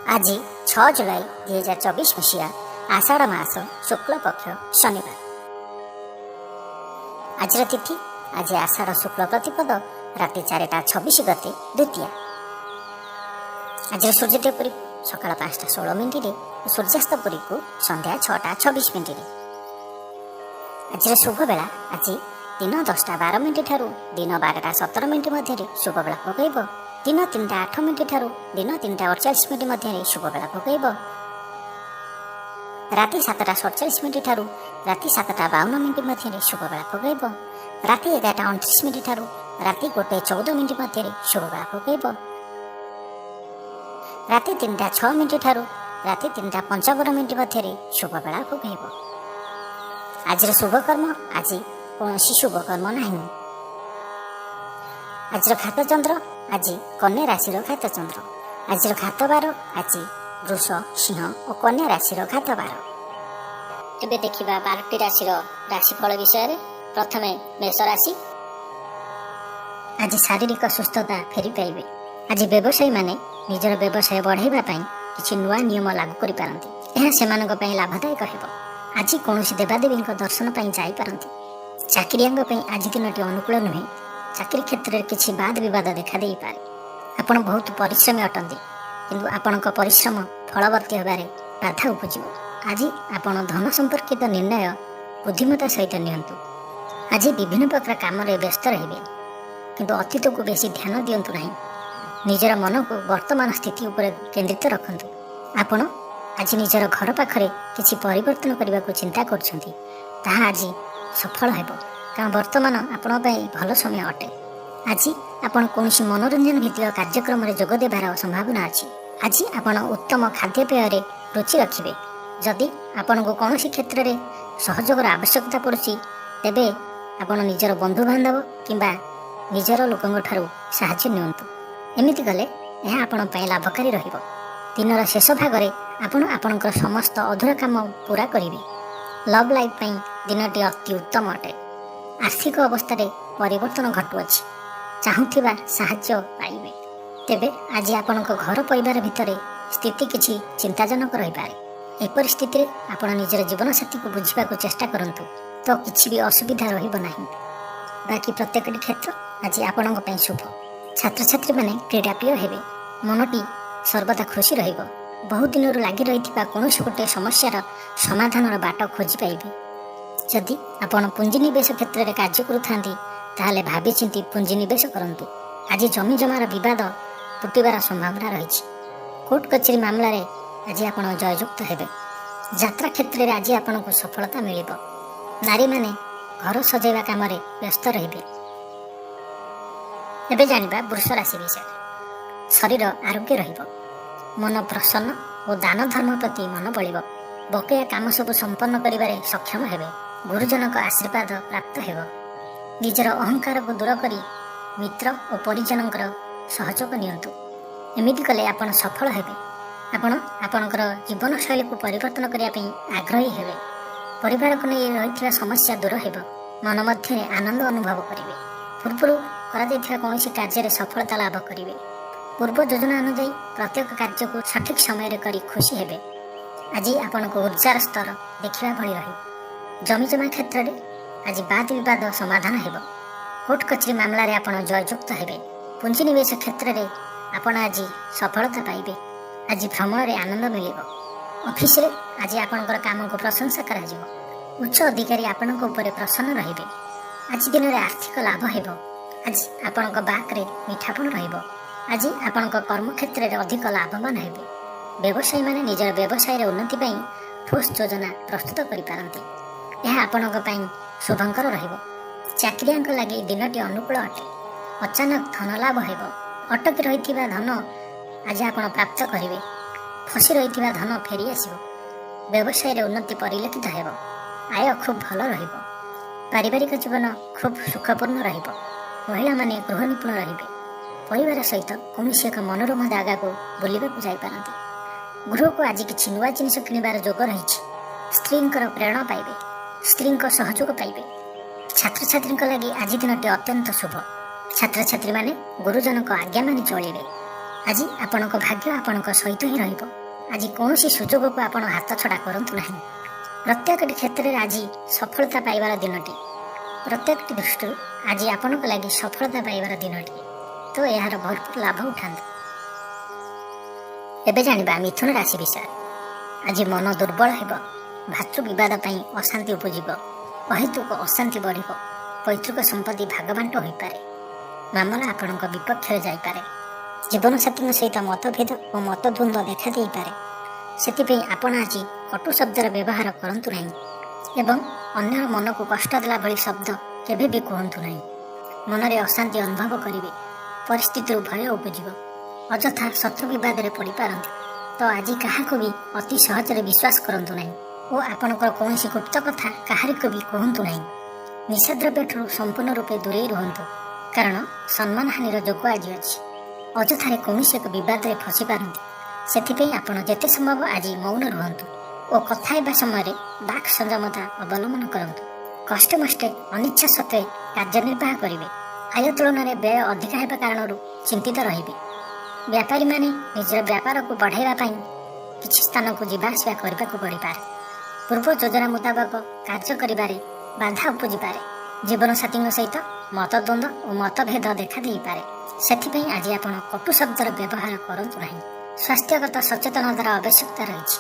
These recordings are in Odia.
ଆଜି 6 ଜୁଲାଇ 2024 ମସିହା, ଆଷାଢ଼ ମାସ ଶୁକ୍ଳପକ୍ଷ, ଶନିବାର। ଆଜିର ତିଥି: ଆଜି ଆଷାଢ଼ ଶୁକ୍ଳ ପ୍ରତିପଦ, ରାତି 4ଟା 26 ଗତେ ଦ୍ୱିତୀୟା। ଆଜିର ସୂର୍ଯ୍ୟୋଦୟ ପୁରୀକୁ ସକାଳ 5ଟା 16 ମିନିଟରେ ଓ ସୂର୍ଯ୍ୟାସ୍ତ ପୁରୀକୁ ସନ୍ଧ୍ୟା 6ଟା 26 ମିନିଟରେ। ଆଜିର ଶୁଭ ବେଳା: ଆଜି ଦିନ 10ଟା 12 ମିନିଟ୍ ଠାରୁ ଦିନ 12ଟା 17 ମିନିଟ୍ ମଧ୍ୟରେ ଶୁଭ ବେଳା ଭୋଗ ହେବ। ଦିନ 3ଟା 8 ମିନିଟ୍ ଠାରୁ ଦିନ 3ଟା 48 ମିନିଟ୍ ମଧ୍ୟରେ ଶୁଭ ବେଳା ଭୋଗ ହେବ। ରାତି 7ଟା 47 ମିନିଟ୍ ଠାରୁ ରାତି 7ଟା 52 ମିନିଟ୍ ମଧ୍ୟରେ ଶୁଭ ବେଳା ଭୋଗ ହେବ। ରାତି 11ଟା 29 ମିନିଟ୍ ଠାରୁ ରାତି 1 14 ମିନିଟ୍ ମଧ୍ୟରେ ଶୁଭ ବେଳା ଭୋଗ ହେବ। ରାତି 3ଟା 6 ମିନିଟ୍ ଠାରୁ ରାତି 3ଟା 55 ମିନିଟ୍ ମଧ୍ୟରେ ଶୁଭ ବେଳା ଭୋଗ ହେବ। ଆଜିର ଶୁଭ କର୍ମ: ଆଜି କୌଣସି ଶୁଭ କର୍ମ ନାହିଁ। ଆଜିର ଘାତଚନ୍ଦ୍ର: ଆଜି କନ୍ୟା ରାଶିର ଘାତଚନ୍ଦ୍ର। ଆଜିର ଘାତବାର: ଆଜି ବୃଷ, ସିଂହ ଓ କନ୍ୟା ରାଶିର ଘାତବାର। ଏବେ ଦେଖିବା 12ଟି ରାଶିର ରାଶିଫଳ ବିଷୟରେ। ପ୍ରଥମେ ମେଷ ରାଶି। ଆଜି ଶାରୀରିକ ସୁସ୍ଥତା ଫେରି ପାଇବେ। ଆଜି ବ୍ୟବସାୟୀମାନେ ନିଜର ବ୍ୟବସାୟ ବଢ଼ାଇବା ପାଇଁ କିଛି ନୂଆ ନିୟମ ଲାଗୁ କରିପାରନ୍ତି। ଏହା ସେମାନଙ୍କ ପାଇଁ ଲାଭଦାୟକ ହେବ। ଆଜି କୌଣସି ଦେବାଦେବୀଙ୍କ ଦର୍ଶନ ପାଇଁ ଯାଇପାରନ୍ତି। ଚାକିରିଆଙ୍କ ପାଇଁ ଆଜି ଦିନଟି ଅନୁକୂଳ ନୁହେଁ। ଚାକିରି କ୍ଷେତ୍ରରେ କିଛି ବାଦ ବିବାଦ ଦେଖାଦେଇପାରେ। ଆପଣ ବହୁତ ପରିଶ୍ରମୀ ଅଟନ୍ତି, କିନ୍ତୁ ଆପଣଙ୍କ ପରିଶ୍ରମ ଫଳବତୀ ହେବାରେ ବାଧା ଉପୁଜିବ। ଆଜି ଆପଣ ଧନ ସମ୍ପର୍କିତ ନିର୍ଣ୍ଣୟ ବୁଦ୍ଧିମତା ସହିତ ନିଅନ୍ତୁ। ଆଜି ବିଭିନ୍ନ ପ୍ରକାର କାମରେ ବ୍ୟସ୍ତ ରହିବେ, କିନ୍ତୁ ଅତୀତକୁ ବେଶୀ ଧ୍ୟାନ ଦିଅନ୍ତୁ ନାହିଁ। ନିଜର ମନକୁ ବର୍ତ୍ତମାନ ସ୍ଥିତି ଉପରେ କେନ୍ଦ୍ରିତ ରଖନ୍ତୁ। ଆପଣ ଆଜି ନିଜର ଘର ପାଖରେ କିଛି ପରିବର୍ତ୍ତନ କରିବାକୁ ଚିନ୍ତା କରୁଛନ୍ତି, ତାହା ଆଜି ସଫଳ ହେବ, କାରଣ ବର୍ତ୍ତମାନ ଆପଣଙ୍କ ପାଇଁ ଭଲ ସମୟ ଅଟେ। ଆଜି ଆପଣ କୌଣସି ମନୋରଞ୍ଜନ ଭିତ୍ତିକ କାର୍ଯ୍ୟକ୍ରମରେ ଯୋଗ ଦେବାର ସମ୍ଭାବନା ଅଛି। ଆଜି ଆପଣ ଉତ୍ତମ ଖାଦ୍ୟପେୟରେ ରୁଚି ରଖିବେ। ଯଦି ଆପଣଙ୍କୁ କୌଣସି କ୍ଷେତ୍ରରେ ସହଯୋଗର ଆବଶ୍ୟକତା ପଡ଼ୁଛି, ତେବେ ଆପଣ ନିଜର ବନ୍ଧୁବାନ୍ଧବ କିମ୍ବା ନିଜର ଲୋକଙ୍କ ଠାରୁ ସାହାଯ୍ୟ ନିଅନ୍ତୁ। ଏମିତି କଲେ ଏହା ଆପଣଙ୍କ ପାଇଁ ଲାଭକାରୀ ରହିବ। ଦିନର ଶେଷ ଭାଗରେ ଆପଣ ଆପଣଙ୍କର ସମସ୍ତ ଅଧୁରା କାମ ପୂରା କରିବେ। ଲଭ୍ ଲାଇଫ୍ ପାଇଁ ଦିନଟି ଅତି ଉତ୍ତମ ଅଟେ। ଆର୍ଥିକ ଅବସ୍ଥାରେ ପରିବର୍ତ୍ତନ ଘଟୁଅଛି। ଚାହୁଁଥିବା ସାହାଯ୍ୟ ପାଇବେ। ତେବେ ଆଜି ଆପଣଙ୍କ ଘର ପରିବାର ଭିତରେ ସ୍ଥିତି କିଛି ଚିନ୍ତାଜନକ ରହିପାରେ। ଏପରି ସ୍ଥିତିରେ ଆପଣ ନିଜର ଜୀବନସାଥୀକୁ ବୁଝିବାକୁ ଚେଷ୍ଟା କରନ୍ତୁ ତ କିଛି ବି ଅସୁବିଧା ରହିବ ନାହିଁ। ବାକି ପ୍ରତ୍ୟେକଟି କ୍ଷେତ୍ର ଆଜି ଆପଣଙ୍କ ପାଇଁ ଶୁଭ। ଛାତ୍ରଛାତ୍ରୀମାନେ କ୍ରୀଡ଼ାପ୍ରିୟ ହେବେ। ମନଟି ସର୍ବଦା ଖୁସି ରହିବ। ବହୁ ଦିନରୁ ଲାଗି ରହିଥିବା କୌଣସି ଗୋଟିଏ ସମସ୍ୟାର ସମାଧାନର ବାଟ ଖୋଜି ପାଇବେ। ଯଦି ଆପଣ ପୁଞ୍ଜିନିବେଶ କ୍ଷେତ୍ରରେ କାର୍ଯ୍ୟ କରୁଥାନ୍ତି, ତାହେଲେ ଭାବିଚିନ୍ତି ପୁଞ୍ଜିନିବେଶ କରନ୍ତୁ। ଆଜି ଜମି ଜମାର ବିବାଦ ତୁଟିବାର ସମ୍ଭାବନା ରହିଛି। କୋର୍ଟ କଚେରୀ ମାମଲାରେ ଆଜି ଆପଣ ଜୟଯୁକ୍ତ ହେବେ। ଯାତ୍ରା କ୍ଷେତ୍ରରେ ଆଜି ଆପଣଙ୍କୁ ସଫଳତା ମିଳିବ। ନାରୀମାନେ ଘର ସଜାଇବା କାମରେ ବ୍ୟସ୍ତ ରହିବେ। ଏବେ ଜାଣିବା ବୃଷ ରାଶି ବିଷୟରେ। ଶରୀର ଆରୋଗ୍ୟ ରହିବ। ମନ ପ୍ରସନ୍ନ ଓ ଦାନ ଧର୍ମ ପ୍ରତି ମନ ବଳିବ। ବକେୟା କାମ ସବୁ ସମ୍ପନ୍ନ କରିବାରେ ସକ୍ଷମ ହେବେ। ଗୁରୁଜନଙ୍କ ଆଶୀର୍ବାଦ ପ୍ରାପ୍ତ ହେବ। ନିଜର ଅହଙ୍କାରକୁ ଦୂର କରି ମିତ୍ର ଓ ପରିଜନଙ୍କର ସହଯୋଗ ନିଅନ୍ତୁ। ଏମିତି କଲେ ଆପଣ ସଫଳ ହେବେ। ଆପଣ ଆପଣଙ୍କର ଜୀବନଶୈଳୀକୁ ପରିବର୍ତ୍ତନ କରିବା ପାଇଁ ଆଗ୍ରହୀ ହେବେ। ପରିବାରକୁ ନେଇ ରହିଥିବା ସମସ୍ୟା ଦୂର ହେବ। ମନ ମଧ୍ୟରେ ଆନନ୍ଦ ଅନୁଭବ କରିବେ। ପୂର୍ବରୁ କରାଯାଇଥିବା କୌଣସି କାର୍ଯ୍ୟରେ ସଫଳତା ଲାଭ କରିବେ। ପୂର୍ବ ଯୋଜନା ଅନୁଯାୟୀ ପ୍ରତ୍ୟେକ କାର୍ଯ୍ୟକୁ ସଠିକ୍ ସମୟରେ କରି ଖୁସି ହେବେ। ଆଜି ଆପଣଙ୍କ ଉର୍ଜାର ସ୍ତର ଦେଖିବା ଭଳି ରହିବ। ଜମିଜମା କ୍ଷେତ୍ରରେ ଆଜି ବାଦ ବିବାଦ ସମାଧାନ ହେବ। କୋର୍ଟ କଚେରୀ ମାମଲାରେ ଆପଣ ଜୟଯୁକ୍ତ ହେବେ। ପୁଞ୍ଜିନିବେଶ କ୍ଷେତ୍ରରେ ଆପଣ ଆଜି ସଫଳତା ପାଇବେ। ଆଜି ଭ୍ରମଣରେ ଆନନ୍ଦ ମିଳିବ। ଅଫିସରେ ଆଜି ଆପଣଙ୍କର କାମକୁ ପ୍ରଶଂସା କରାଯିବ। ଉଚ୍ଚ ଅଧିକାରୀ ଆପଣଙ୍କ ଉପରେ ପ୍ରସନ୍ନ ରହିବେ। ଆଜି ଦିନରେ ଆର୍ଥିକ ଲାଭ ହେବ। ଆଜି ଆପଣଙ୍କ ବାକ୍ରେ ମିଠାପଣ ରହିବ। ଆଜି ଆପଣଙ୍କ କର୍ମକ୍ଷେତ୍ରରେ ଅଧିକ ଲାଭବାନ ହେବେ। ବ୍ୟବସାୟୀମାନେ ନିଜର ବ୍ୟବସାୟରେ ଉନ୍ନତି ପାଇଁ ଠୋସ୍ ଯୋଜନା ପ୍ରସ୍ତୁତ କରିପାରନ୍ତି। ଏହା ଆପଣଙ୍କ ପାଇଁ ଶୁଭଙ୍କର ରହିବ। ଚାକିରିଆଙ୍କ ଲାଗି ଦିନଟି ଅନୁକୂଳ ଅଟେ। ଅଚାନକ ଧନ ଲାଭ ହେବ। ଅଟକି ରହିଥିବା ଧନ ଆଜି ଆପଣ ପ୍ରାପ୍ତ କରିବେ। ଫସି ରହିଥିବା ଧନ ଫେରି ଆସିବ। ବ୍ୟବସାୟରେ ଉନ୍ନତି ପରିଲକ୍ଷିତ ହେବ। ଆୟ ଖୁବ୍ ଭଲ ରହିବ। ପାରିବାରିକ ଜୀବନ ଖୁବ୍ ସୁଖପୂର୍ଣ୍ଣ ରହିବ। ମହିଳାମାନେ ଗୃହ ନିପୁଣ ରହିବେ। ପରିବାର ସହିତ କୌଣସି ଏକ ମନୋରମ ଜାଗାକୁ ବୁଲିବାକୁ ଯାଇପାରନ୍ତି। ଗୃହକୁ ଆଜି କିଛି ନୂଆ ଜିନିଷ କିଣିବାର ଯୋଗ ରହିଛି। ସ୍ତ୍ରୀଙ୍କର ପ୍ରେରଣା ପାଇବେ। ସ୍ତ୍ରୀଙ୍କ ସହଯୋଗ ପାଇବେ। ଛାତ୍ରଛାତ୍ରୀଙ୍କ ଲାଗି ଆଜି ଦିନଟି ଅତ୍ୟନ୍ତ ଶୁଭ। ଛାତ୍ରଛାତ୍ରୀମାନେ ଗୁରୁଜନଙ୍କ ଆଜ୍ଞା ମାନି ଚଳିବେ। ଆଜି ଆପଣଙ୍କ ଭାଗ୍ୟ ଆପଣଙ୍କ ସହିତ ହିଁ ରହିବ। ଆଜି କୌଣସି ସୁଯୋଗକୁ ଆପଣ ହାତ ଛଡ଼ା କରନ୍ତୁ ନାହିଁ। ପ୍ରତ୍ୟେକଟି କ୍ଷେତ୍ରରେ ଆଜି ସଫଳତା ପାଇବାର ଦିନଟି। ପ୍ରତ୍ୟେକଟି ଦୃଷ୍ଟିରୁ ଆଜି ଆପଣଙ୍କ ଲାଗି ସଫଳତା ପାଇବାର ଦିନଟି, ତ ଏହାର ଭରପୁର ଲାଭ ଉଠାନ୍ତୁ। ଏବେ ଜାଣିବା ମିଥୁନ ରାଶି ବିଷୟରେ। ଆଜି ମନ ଦୁର୍ବଳ ହେବ। ଭାତୃ ବିବାଦ ପାଇଁ ଅଶାନ୍ତି ଉପୁଜିବ। ଅହେତୁକ ଅଶାନ୍ତି ବଢ଼ିବ। ପୈତୃକ ସମ୍ପତ୍ତି ଭାଗବାଣ୍ଟ ହୋଇପାରେ। ମାମଲା ଆପଣଙ୍କ ବିପକ୍ଷରେ ଯାଇପାରେ। ଜୀବନସାଥୀଙ୍କ ସହିତ ମତଭେଦ ଓ ମତଦ୍ୱନ୍ଦ୍ୱ ଦେଖା ଦେଇପାରେ। ସେଥିପାଇଁ ଆପଣ ଆଜି କଟୁ ଶବ୍ଦର ବ୍ୟବହାର କରନ୍ତୁ ନାହିଁ ଏବଂ ଅନ୍ୟର ମନକୁ କଷ୍ଟ ଦେଲା ଭଳି ଶବ୍ଦ କେବେ ବି କୁହନ୍ତୁ ନାହିଁ। ମନରେ ଅଶାନ୍ତି ଅନୁଭବ କରିବେ। ପରିସ୍ଥିତିରୁ ଭୟ ଉପୁଜିବ। ଅଯଥା ଶତ୍ରୁ ବିବାଦରେ ପଡ଼ିପାରନ୍ତି। ତ ଆଜି କାହାକୁ ବି ଅତି ସହଜରେ ବିଶ୍ୱାସ କରନ୍ତୁ ନାହିଁ ଓ ଆପଣଙ୍କର କୌଣସି ଗୁପ୍ତ କଥା କାହାରିକୁ ବି କୁହନ୍ତୁ ନାହିଁ। ନିଶାଦ୍ରବ୍ୟଠାରୁ ସମ୍ପୂର୍ଣ୍ଣ ରୂପେ ଦୂରେଇ ରୁହନ୍ତୁ, କାରଣ ସମ୍ମାନହାନିର ଯୋଗ ଆଜି ଅଛି। ଅଯଥାରେ କୌଣସି ଏକ ବିବାଦରେ ଫସି ପାରନ୍ତି। ସେଥିପାଇଁ ଆପଣ ଯେତେ ସମ୍ଭବ ଆଜି ମୌନ ରୁହନ୍ତୁ ଓ କଥା ହେବା ସମୟରେ ବାକ୍ ସଂଯମତା ଅବଲମ୍ବନ କରନ୍ତୁ। କଷ୍ଟମଷ୍ଟେ ଅନିଚ୍ଛା ସତ୍ତ୍ୱେ କାର୍ଯ୍ୟନିର୍ବାହ କରିବେ। ଆୟ ତୁଳନାରେ ବ୍ୟୟ ଅଧିକା ହେବା କାରଣରୁ ଚିନ୍ତିତ ରହିବେ। ବ୍ୟାପାରୀମାନେ ନିଜର ବ୍ୟାପାରକୁ ବଢ଼ାଇବା ପାଇଁ କିଛି ସ୍ଥାନକୁ ଯିବା ଆସିବା କରିବାକୁ ପଡ଼ିପାରେ। ପୂର୍ବ ଯୋଜନା ମୁତାବକ କାର୍ଯ୍ୟ କରିବାରେ ବାଧା ଉପୁଜିପାରେ। ଜୀବନସାଥୀଙ୍କ ସହିତ ମତଦ୍ୱନ୍ଦ୍ୱ ଓ ମତଭେଦ ଦେଖା ଦେଇପାରେ। ସେଥିପାଇଁ ଆଜି ଆପଣ କଟୁ ଶବ୍ଦର ବ୍ୟବହାର କରନ୍ତୁ ନାହିଁ। ସ୍ୱାସ୍ଥ୍ୟଗତ ସଚେତନତାର ଆବଶ୍ୟକତା ରହିଛି।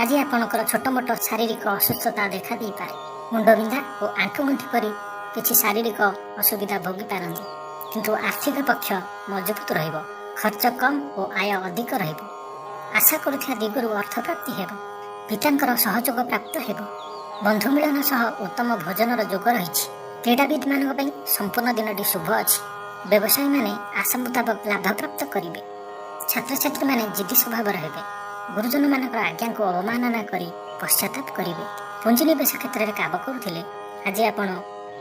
ଆଜି ଆପଣଙ୍କର ଛୋଟମୋଟ ଶାରୀରିକ ଅସୁସ୍ଥତା ଦେଖା ଦେଇପାରେ। ମୁଣ୍ଡବିନ୍ଧା ଓ ଆଣ୍ଠୁଗଣ୍ଠି ପରି କିଛି ଶାରୀରିକ ଅସୁବିଧା ଭୋଗି ପାରନ୍ତି। କିନ୍ତୁ ଆର୍ଥିକ ପକ୍ଷ ମଜବୁତ ରହିବ। ଖର୍ଚ୍ଚ କମ୍ ଓ ଆୟ ଅଧିକ ରହିବ। ଆଶା କରୁଥିବା ଦିଗରୁ ଅର୍ଥପ୍ରାପ୍ତି ହେବ। ପିତାଙ୍କର ସହଯୋଗ ପ୍ରାପ୍ତ ହେବ। ବନ୍ଧୁ ମିଳନ ସହ ଉତ୍ତମ ଭୋଜନର ଯୋଗ ରହିଛି। କ୍ରୀଡ଼ାବିତ୍ମାନଙ୍କ ପାଇଁ ସମ୍ପୂର୍ଣ୍ଣ ଦିନଟି ଶୁଭ ଅଛି। ବ୍ୟବସାୟୀମାନେ ଆଶା ମୁତାବକ ଲାଭ ପ୍ରାପ୍ତ କରିବେ। ଛାତ୍ରଛାତ୍ରୀମାନେ ଜିଦ୍ଦି ସ୍ୱଭାବର ହେବେ। ଗୁରୁଜନମାନଙ୍କର ଆଜ୍ଞାକୁ ଅବମାନନା କରି ପଶ୍ଚାତାପ କରିବେ। ପୁଞ୍ଜିନିବେଶ କ୍ଷେତ୍ରରେ କାମ କରୁଥିଲେ ଆଜି ଆପଣ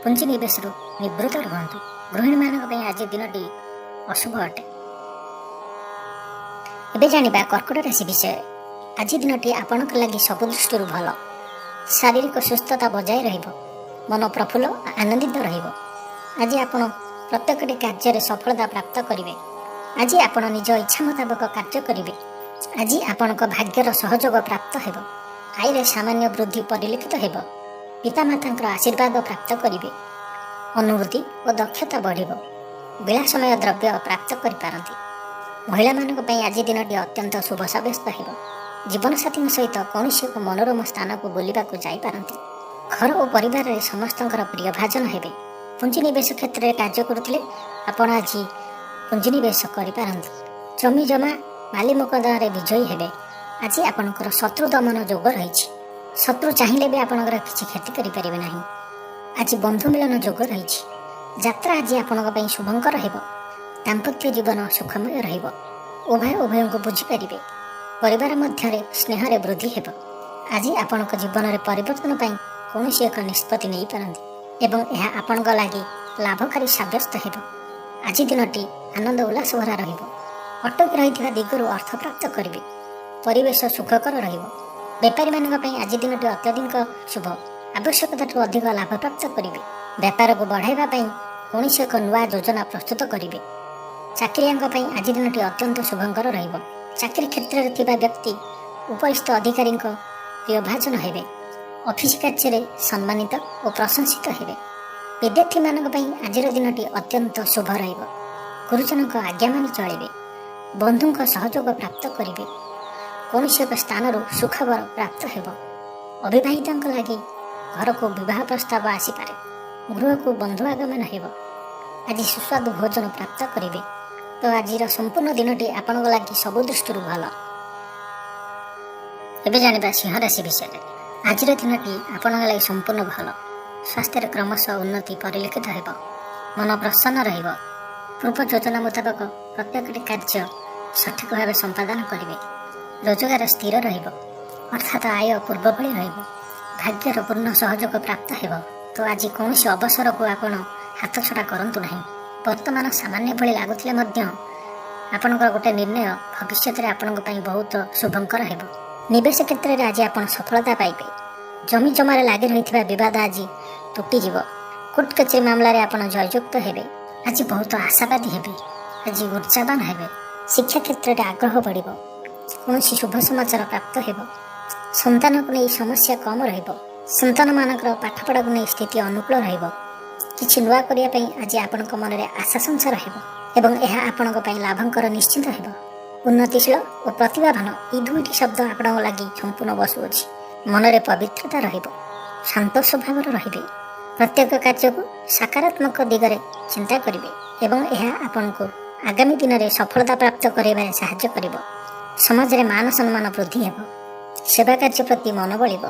ପୁଞ୍ଜିନିବେଶରୁ ନିବୃତ୍ତ ରୁହନ୍ତୁ। ଗୃହିଣୀମାନଙ୍କ ପାଇଁ ଆଜି ଦିନଟି ଅଶୁଭ ଅଟେ। ଏବେ ଜାଣିବା କର୍କଟ ରାଶି ବିଷୟରେ। ଆଜି ଦିନଟି ଆପଣଙ୍କ ଲାଗି ସବୁ ଦୃଷ୍ଟିରୁ ଭଲ। ଶାରୀରିକ ସୁସ୍ଥତା ବଜାୟ ରହିବ। ମନ ପ୍ରଫୁଲ୍ଲ, ଆନନ୍ଦିତ ରହିବ। ଆଜି ଆପଣ ପ୍ରତ୍ୟେକଟି କାର୍ଯ୍ୟରେ ସଫଳତା ପ୍ରାପ୍ତ କରିବେ। ଆଜି ଆପଣ ନିଜ ଇଚ୍ଛା ମୁତାବକ କାର୍ଯ୍ୟ କରିବେ। ଆଜି ଆପଣଙ୍କ ଭାଗ୍ୟର ସହଯୋଗ ପ୍ରାପ୍ତ ହେବ। ଆୟରେ ସାମାନ୍ୟ ବୃଦ୍ଧି ପରିଲକ୍ଷିତ ହେବ। ପିତାମାତାଙ୍କର ଆଶୀର୍ବାଦ ପ୍ରାପ୍ତ କରିବେ। ଅନୁଭୂତି ଓ ଦକ୍ଷତା ବଢ଼ିବ। ବିଳାସମୟ ଦ୍ରବ୍ୟ ପ୍ରାପ୍ତ କରିପାରନ୍ତି। ମହିଳାମାନଙ୍କ ପାଇଁ ଆଜି ଦିନଟି ଅତ୍ୟନ୍ତ ଶୁଭ ସାବ୍ୟସ୍ତ ହେବ। ଜୀବନସାଥୀଙ୍କ ସହିତ କୌଣସି ଏକ ମନୋରମ ସ୍ଥାନକୁ ବୁଲିବାକୁ ଯାଇପାରନ୍ତି। ଘର ଓ ପରିବାରରେ ସମସ୍ତଙ୍କର ପ୍ରିୟ ଭାଜନ ହେବେ। ପୁଞ୍ଜିନିବେଶ କ୍ଷେତ୍ରରେ କାର୍ଯ୍ୟ କରୁଥିଲେ ଆପଣ ଆଜି ପୁଞ୍ଜିନିବେଶ କରିପାରନ୍ତି। ଜମି ଜମା ମାଲି ମୋକଦ୍ଦମାରେ ବିଜୟୀ ହେବେ। ଆଜି ଆପଣଙ୍କର ଶତ୍ରୁ ଦମନ ଯୋଗ ରହିଛି। ଶତ୍ରୁ ଚାହିଁଲେ ବି ଆପଣଙ୍କର କିଛି କ୍ଷତି କରିପାରିବେ ନାହିଁ। ଆଜି ବନ୍ଧୁ ମିଳନ ଯୋଗ ରହିଛି। ଯାତ୍ରା ଆଜି ଆପଣଙ୍କ ପାଇଁ ଶୁଭଙ୍କର ହେବ। ଦାମ୍ପତ୍ୟ ଜୀବନ ସୁଖମୟ ରହିବ। ଉଭୟ ଉଭୟଙ୍କୁ ବୁଝିପାରିବେ। ପରିବାର ମଧ୍ୟରେ ସ୍ନେହରେ ବୃଦ୍ଧି ହେବ। ଆଜି ଆପଣଙ୍କ ଜୀବନରେ ପରିବର୍ତ୍ତନ ପାଇଁ କୌଣସି ଏକ ନିଷ୍ପତ୍ତି ନେଇପାରନ୍ତି ଏବଂ ଏହା ଆପଣଙ୍କ ଲାଗି ଲାଭକାରୀ ସାବ୍ୟସ୍ତ ହେବ। ଆଜି ଦିନଟି ଆନନ୍ଦ ଉଲ୍ଲାସ ଭରା ରହିବ। ଅଟକି ରହିଥିବା ଦିଗରୁ ଅର୍ଥ ପ୍ରାପ୍ତ କରିବେ। ପରିବେଶ ସୁଖକର ରହିବ। ବେପାରୀମାନଙ୍କ ପାଇଁ ଆଜି ଦିନଟି ଅତ୍ୟଧିକ ଶୁଭ। ଆବଶ୍ୟକତାଠୁ ଅଧିକ ଲାଭ ପ୍ରାପ୍ତ କରିବେ। ବେପାରକୁ ବଢ଼ାଇବା ପାଇଁ କୌଣସି ଏକ ନୂଆ ଯୋଜନା ପ୍ରସ୍ତୁତ କରିବେ। ଚାକିରିଆଙ୍କ ପାଇଁ ଆଜି ଦିନଟି ଅତ୍ୟନ୍ତ ଶୁଭଙ୍କର ରହିବ। ଚାକିରି କ୍ଷେତ୍ରରେ ଥିବା ବ୍ୟକ୍ତି ଉପରିସ୍ଥ ଅଧିକାରୀଙ୍କ ପ୍ରିୟଭାଜନ ହେବେ। ଅଫିସ କାର୍ଯ୍ୟରେ ସମ୍ମାନିତ ଓ ପ୍ରଶଂସିତ ହେବେ। ବିଦ୍ୟାର୍ଥୀମାନଙ୍କ ପାଇଁ ଆଜିର ଦିନଟି ଅତ୍ୟନ୍ତ ଶୁଭ ରହିବ। ଗୁରୁଜନଙ୍କ ଆଜ୍ଞା ମାନି ଚଳିବେ। ବନ୍ଧୁଙ୍କ ସହଯୋଗ ପ୍ରାପ୍ତ କରିବେ। କୌଣସି ଏକ ସ୍ଥାନରୁ ସୁଖବର ପ୍ରାପ୍ତ ହେବ। ଅବିବାହିତଙ୍କ ଲାଗି ଘରକୁ ବିବାହ ପ୍ରସ୍ତାବ ଆସିପାରେ। ଗୃହକୁ ବନ୍ଧୁ ଆଗମନ ହେବ। ଆଜି ସୁସ୍ୱାଦୁ ଭୋଜନ ପ୍ରାପ୍ତ କରିବେ। ତ ଆଜିର ସମ୍ପୂର୍ଣ୍ଣ ଦିନଟି ଆପଣଙ୍କ ଲାଗି ସବୁ ଦୃଷ୍ଟିରୁ ଭଲ। ଏବେ ଜାଣିବା ସିଂହ ରାଶି ବିଷୟରେ। ଆଜିର ଦିନଟି ଆପଣଙ୍କ ଲାଗି ସମ୍ପୂର୍ଣ୍ଣ ଭଲ। ସ୍ୱାସ୍ଥ୍ୟରେ କ୍ରମଶଃ ଉନ୍ନତି ପରିଲକ୍ଷିତ ହେବ। ମନ ପ୍ରସନ୍ନ ରହିବ। ପୂର୍ବ ଯୋଜନା ମୁତାବକ ପ୍ରତ୍ୟେକଟି କାର୍ଯ୍ୟ ସଠିକ ଭାବେ ସମ୍ପାଦନ କରିବେ। ରୋଜଗାର ସ୍ଥିର ରହିବ, ଅର୍ଥାତ୍ ଆୟ ପୂର୍ବ ଭଳି ରହିବ। ଭାଗ୍ୟର ପୂର୍ଣ୍ଣ ସହଯୋଗ ପ୍ରାପ୍ତ ହେବ। ତ ଆଜି କୌଣସି ଅବସରକୁ ଆପଣ ହାତଛଡ଼ା କରନ୍ତୁ ନାହିଁ। ବର୍ତ୍ତମାନ ସାମାନ୍ୟ ଭଳି ଲାଗୁଥିଲେ ମଧ୍ୟ ଆପଣଙ୍କର ଗୋଟେ ନିର୍ଣ୍ଣୟ ଭବିଷ୍ୟତରେ ଆପଣଙ୍କ ପାଇଁ ବହୁତ ଶୁଭଙ୍କର ହେବ। ନିବେଶ କ୍ଷେତ୍ରରେ ଆଜି ଆପଣ ସଫଳତା ପାଇବେ। ଜମି ଜମାରେ ଲାଗି ରହିଥିବା ବିବାଦ ଆଜି ତୁଟିଯିବ। କୋର୍ଟ କଚେରୀ ମାମଲାରେ ଆପଣ ଜୟଯୁକ୍ତ ହେବେ। ଆଜି ବହୁତ ଆଶାବାଦୀ ହେବେ। ଆଜି ଉର୍ଜାବାନ ହେବେ। ଶିକ୍ଷା କ୍ଷେତ୍ରରେ ଆଗ୍ରହ ବଢ଼ିବ। କୌଣସି ଶୁଭ ସମାଚାର ପ୍ରାପ୍ତ ହେବ। ସନ୍ତାନକୁ ନେଇ ସମସ୍ୟା କମ୍ ରହିବ। ସନ୍ତାନମାନଙ୍କର ପାଠପଢ଼ାକୁ ନେଇ ସ୍ଥିତି ଅନୁକୂଳ ରହିବ। କିଛି ନୂଆ କରିବା ପାଇଁ ଆଜି ଆପଣଙ୍କ ମନରେ ଆଶା ସଞ୍ଚାର ହେବ ଏବଂ ଏହା ଆପଣଙ୍କ ପାଇଁ ଲାଭଙ୍କର ନିଶ୍ଚିତ ହେବ। ଉନ୍ନତିଶୀଳ ଓ ପ୍ରତିଭାବାନ, ଏହି ଦୁଇଟି ଶବ୍ଦ ଆପଣଙ୍କ ଲାଗି ସମ୍ପୂର୍ଣ୍ଣ ବସୁଅଛି। ମନରେ ପବିତ୍ରତା ରହିବ। ଶାନ୍ତ ସ୍ୱଭାବର ରହିବେ। ପ୍ରତ୍ୟେକ କାର୍ଯ୍ୟକୁ ସକାରାତ୍ମକ ଦିଗରେ ଚିନ୍ତା କରିବେ ଏବଂ ଏହା ଆପଣଙ୍କୁ ଆଗାମୀ ଦିନରେ ସଫଳତା ପ୍ରାପ୍ତ କରାଇବାରେ ସାହାଯ୍ୟ କରିବ। ସମାଜରେ ମାନ ସମ୍ମାନ ବୃଦ୍ଧି ହେବ। ସେବା କାର୍ଯ୍ୟ ପ୍ରତି ମନ ବଳିବ।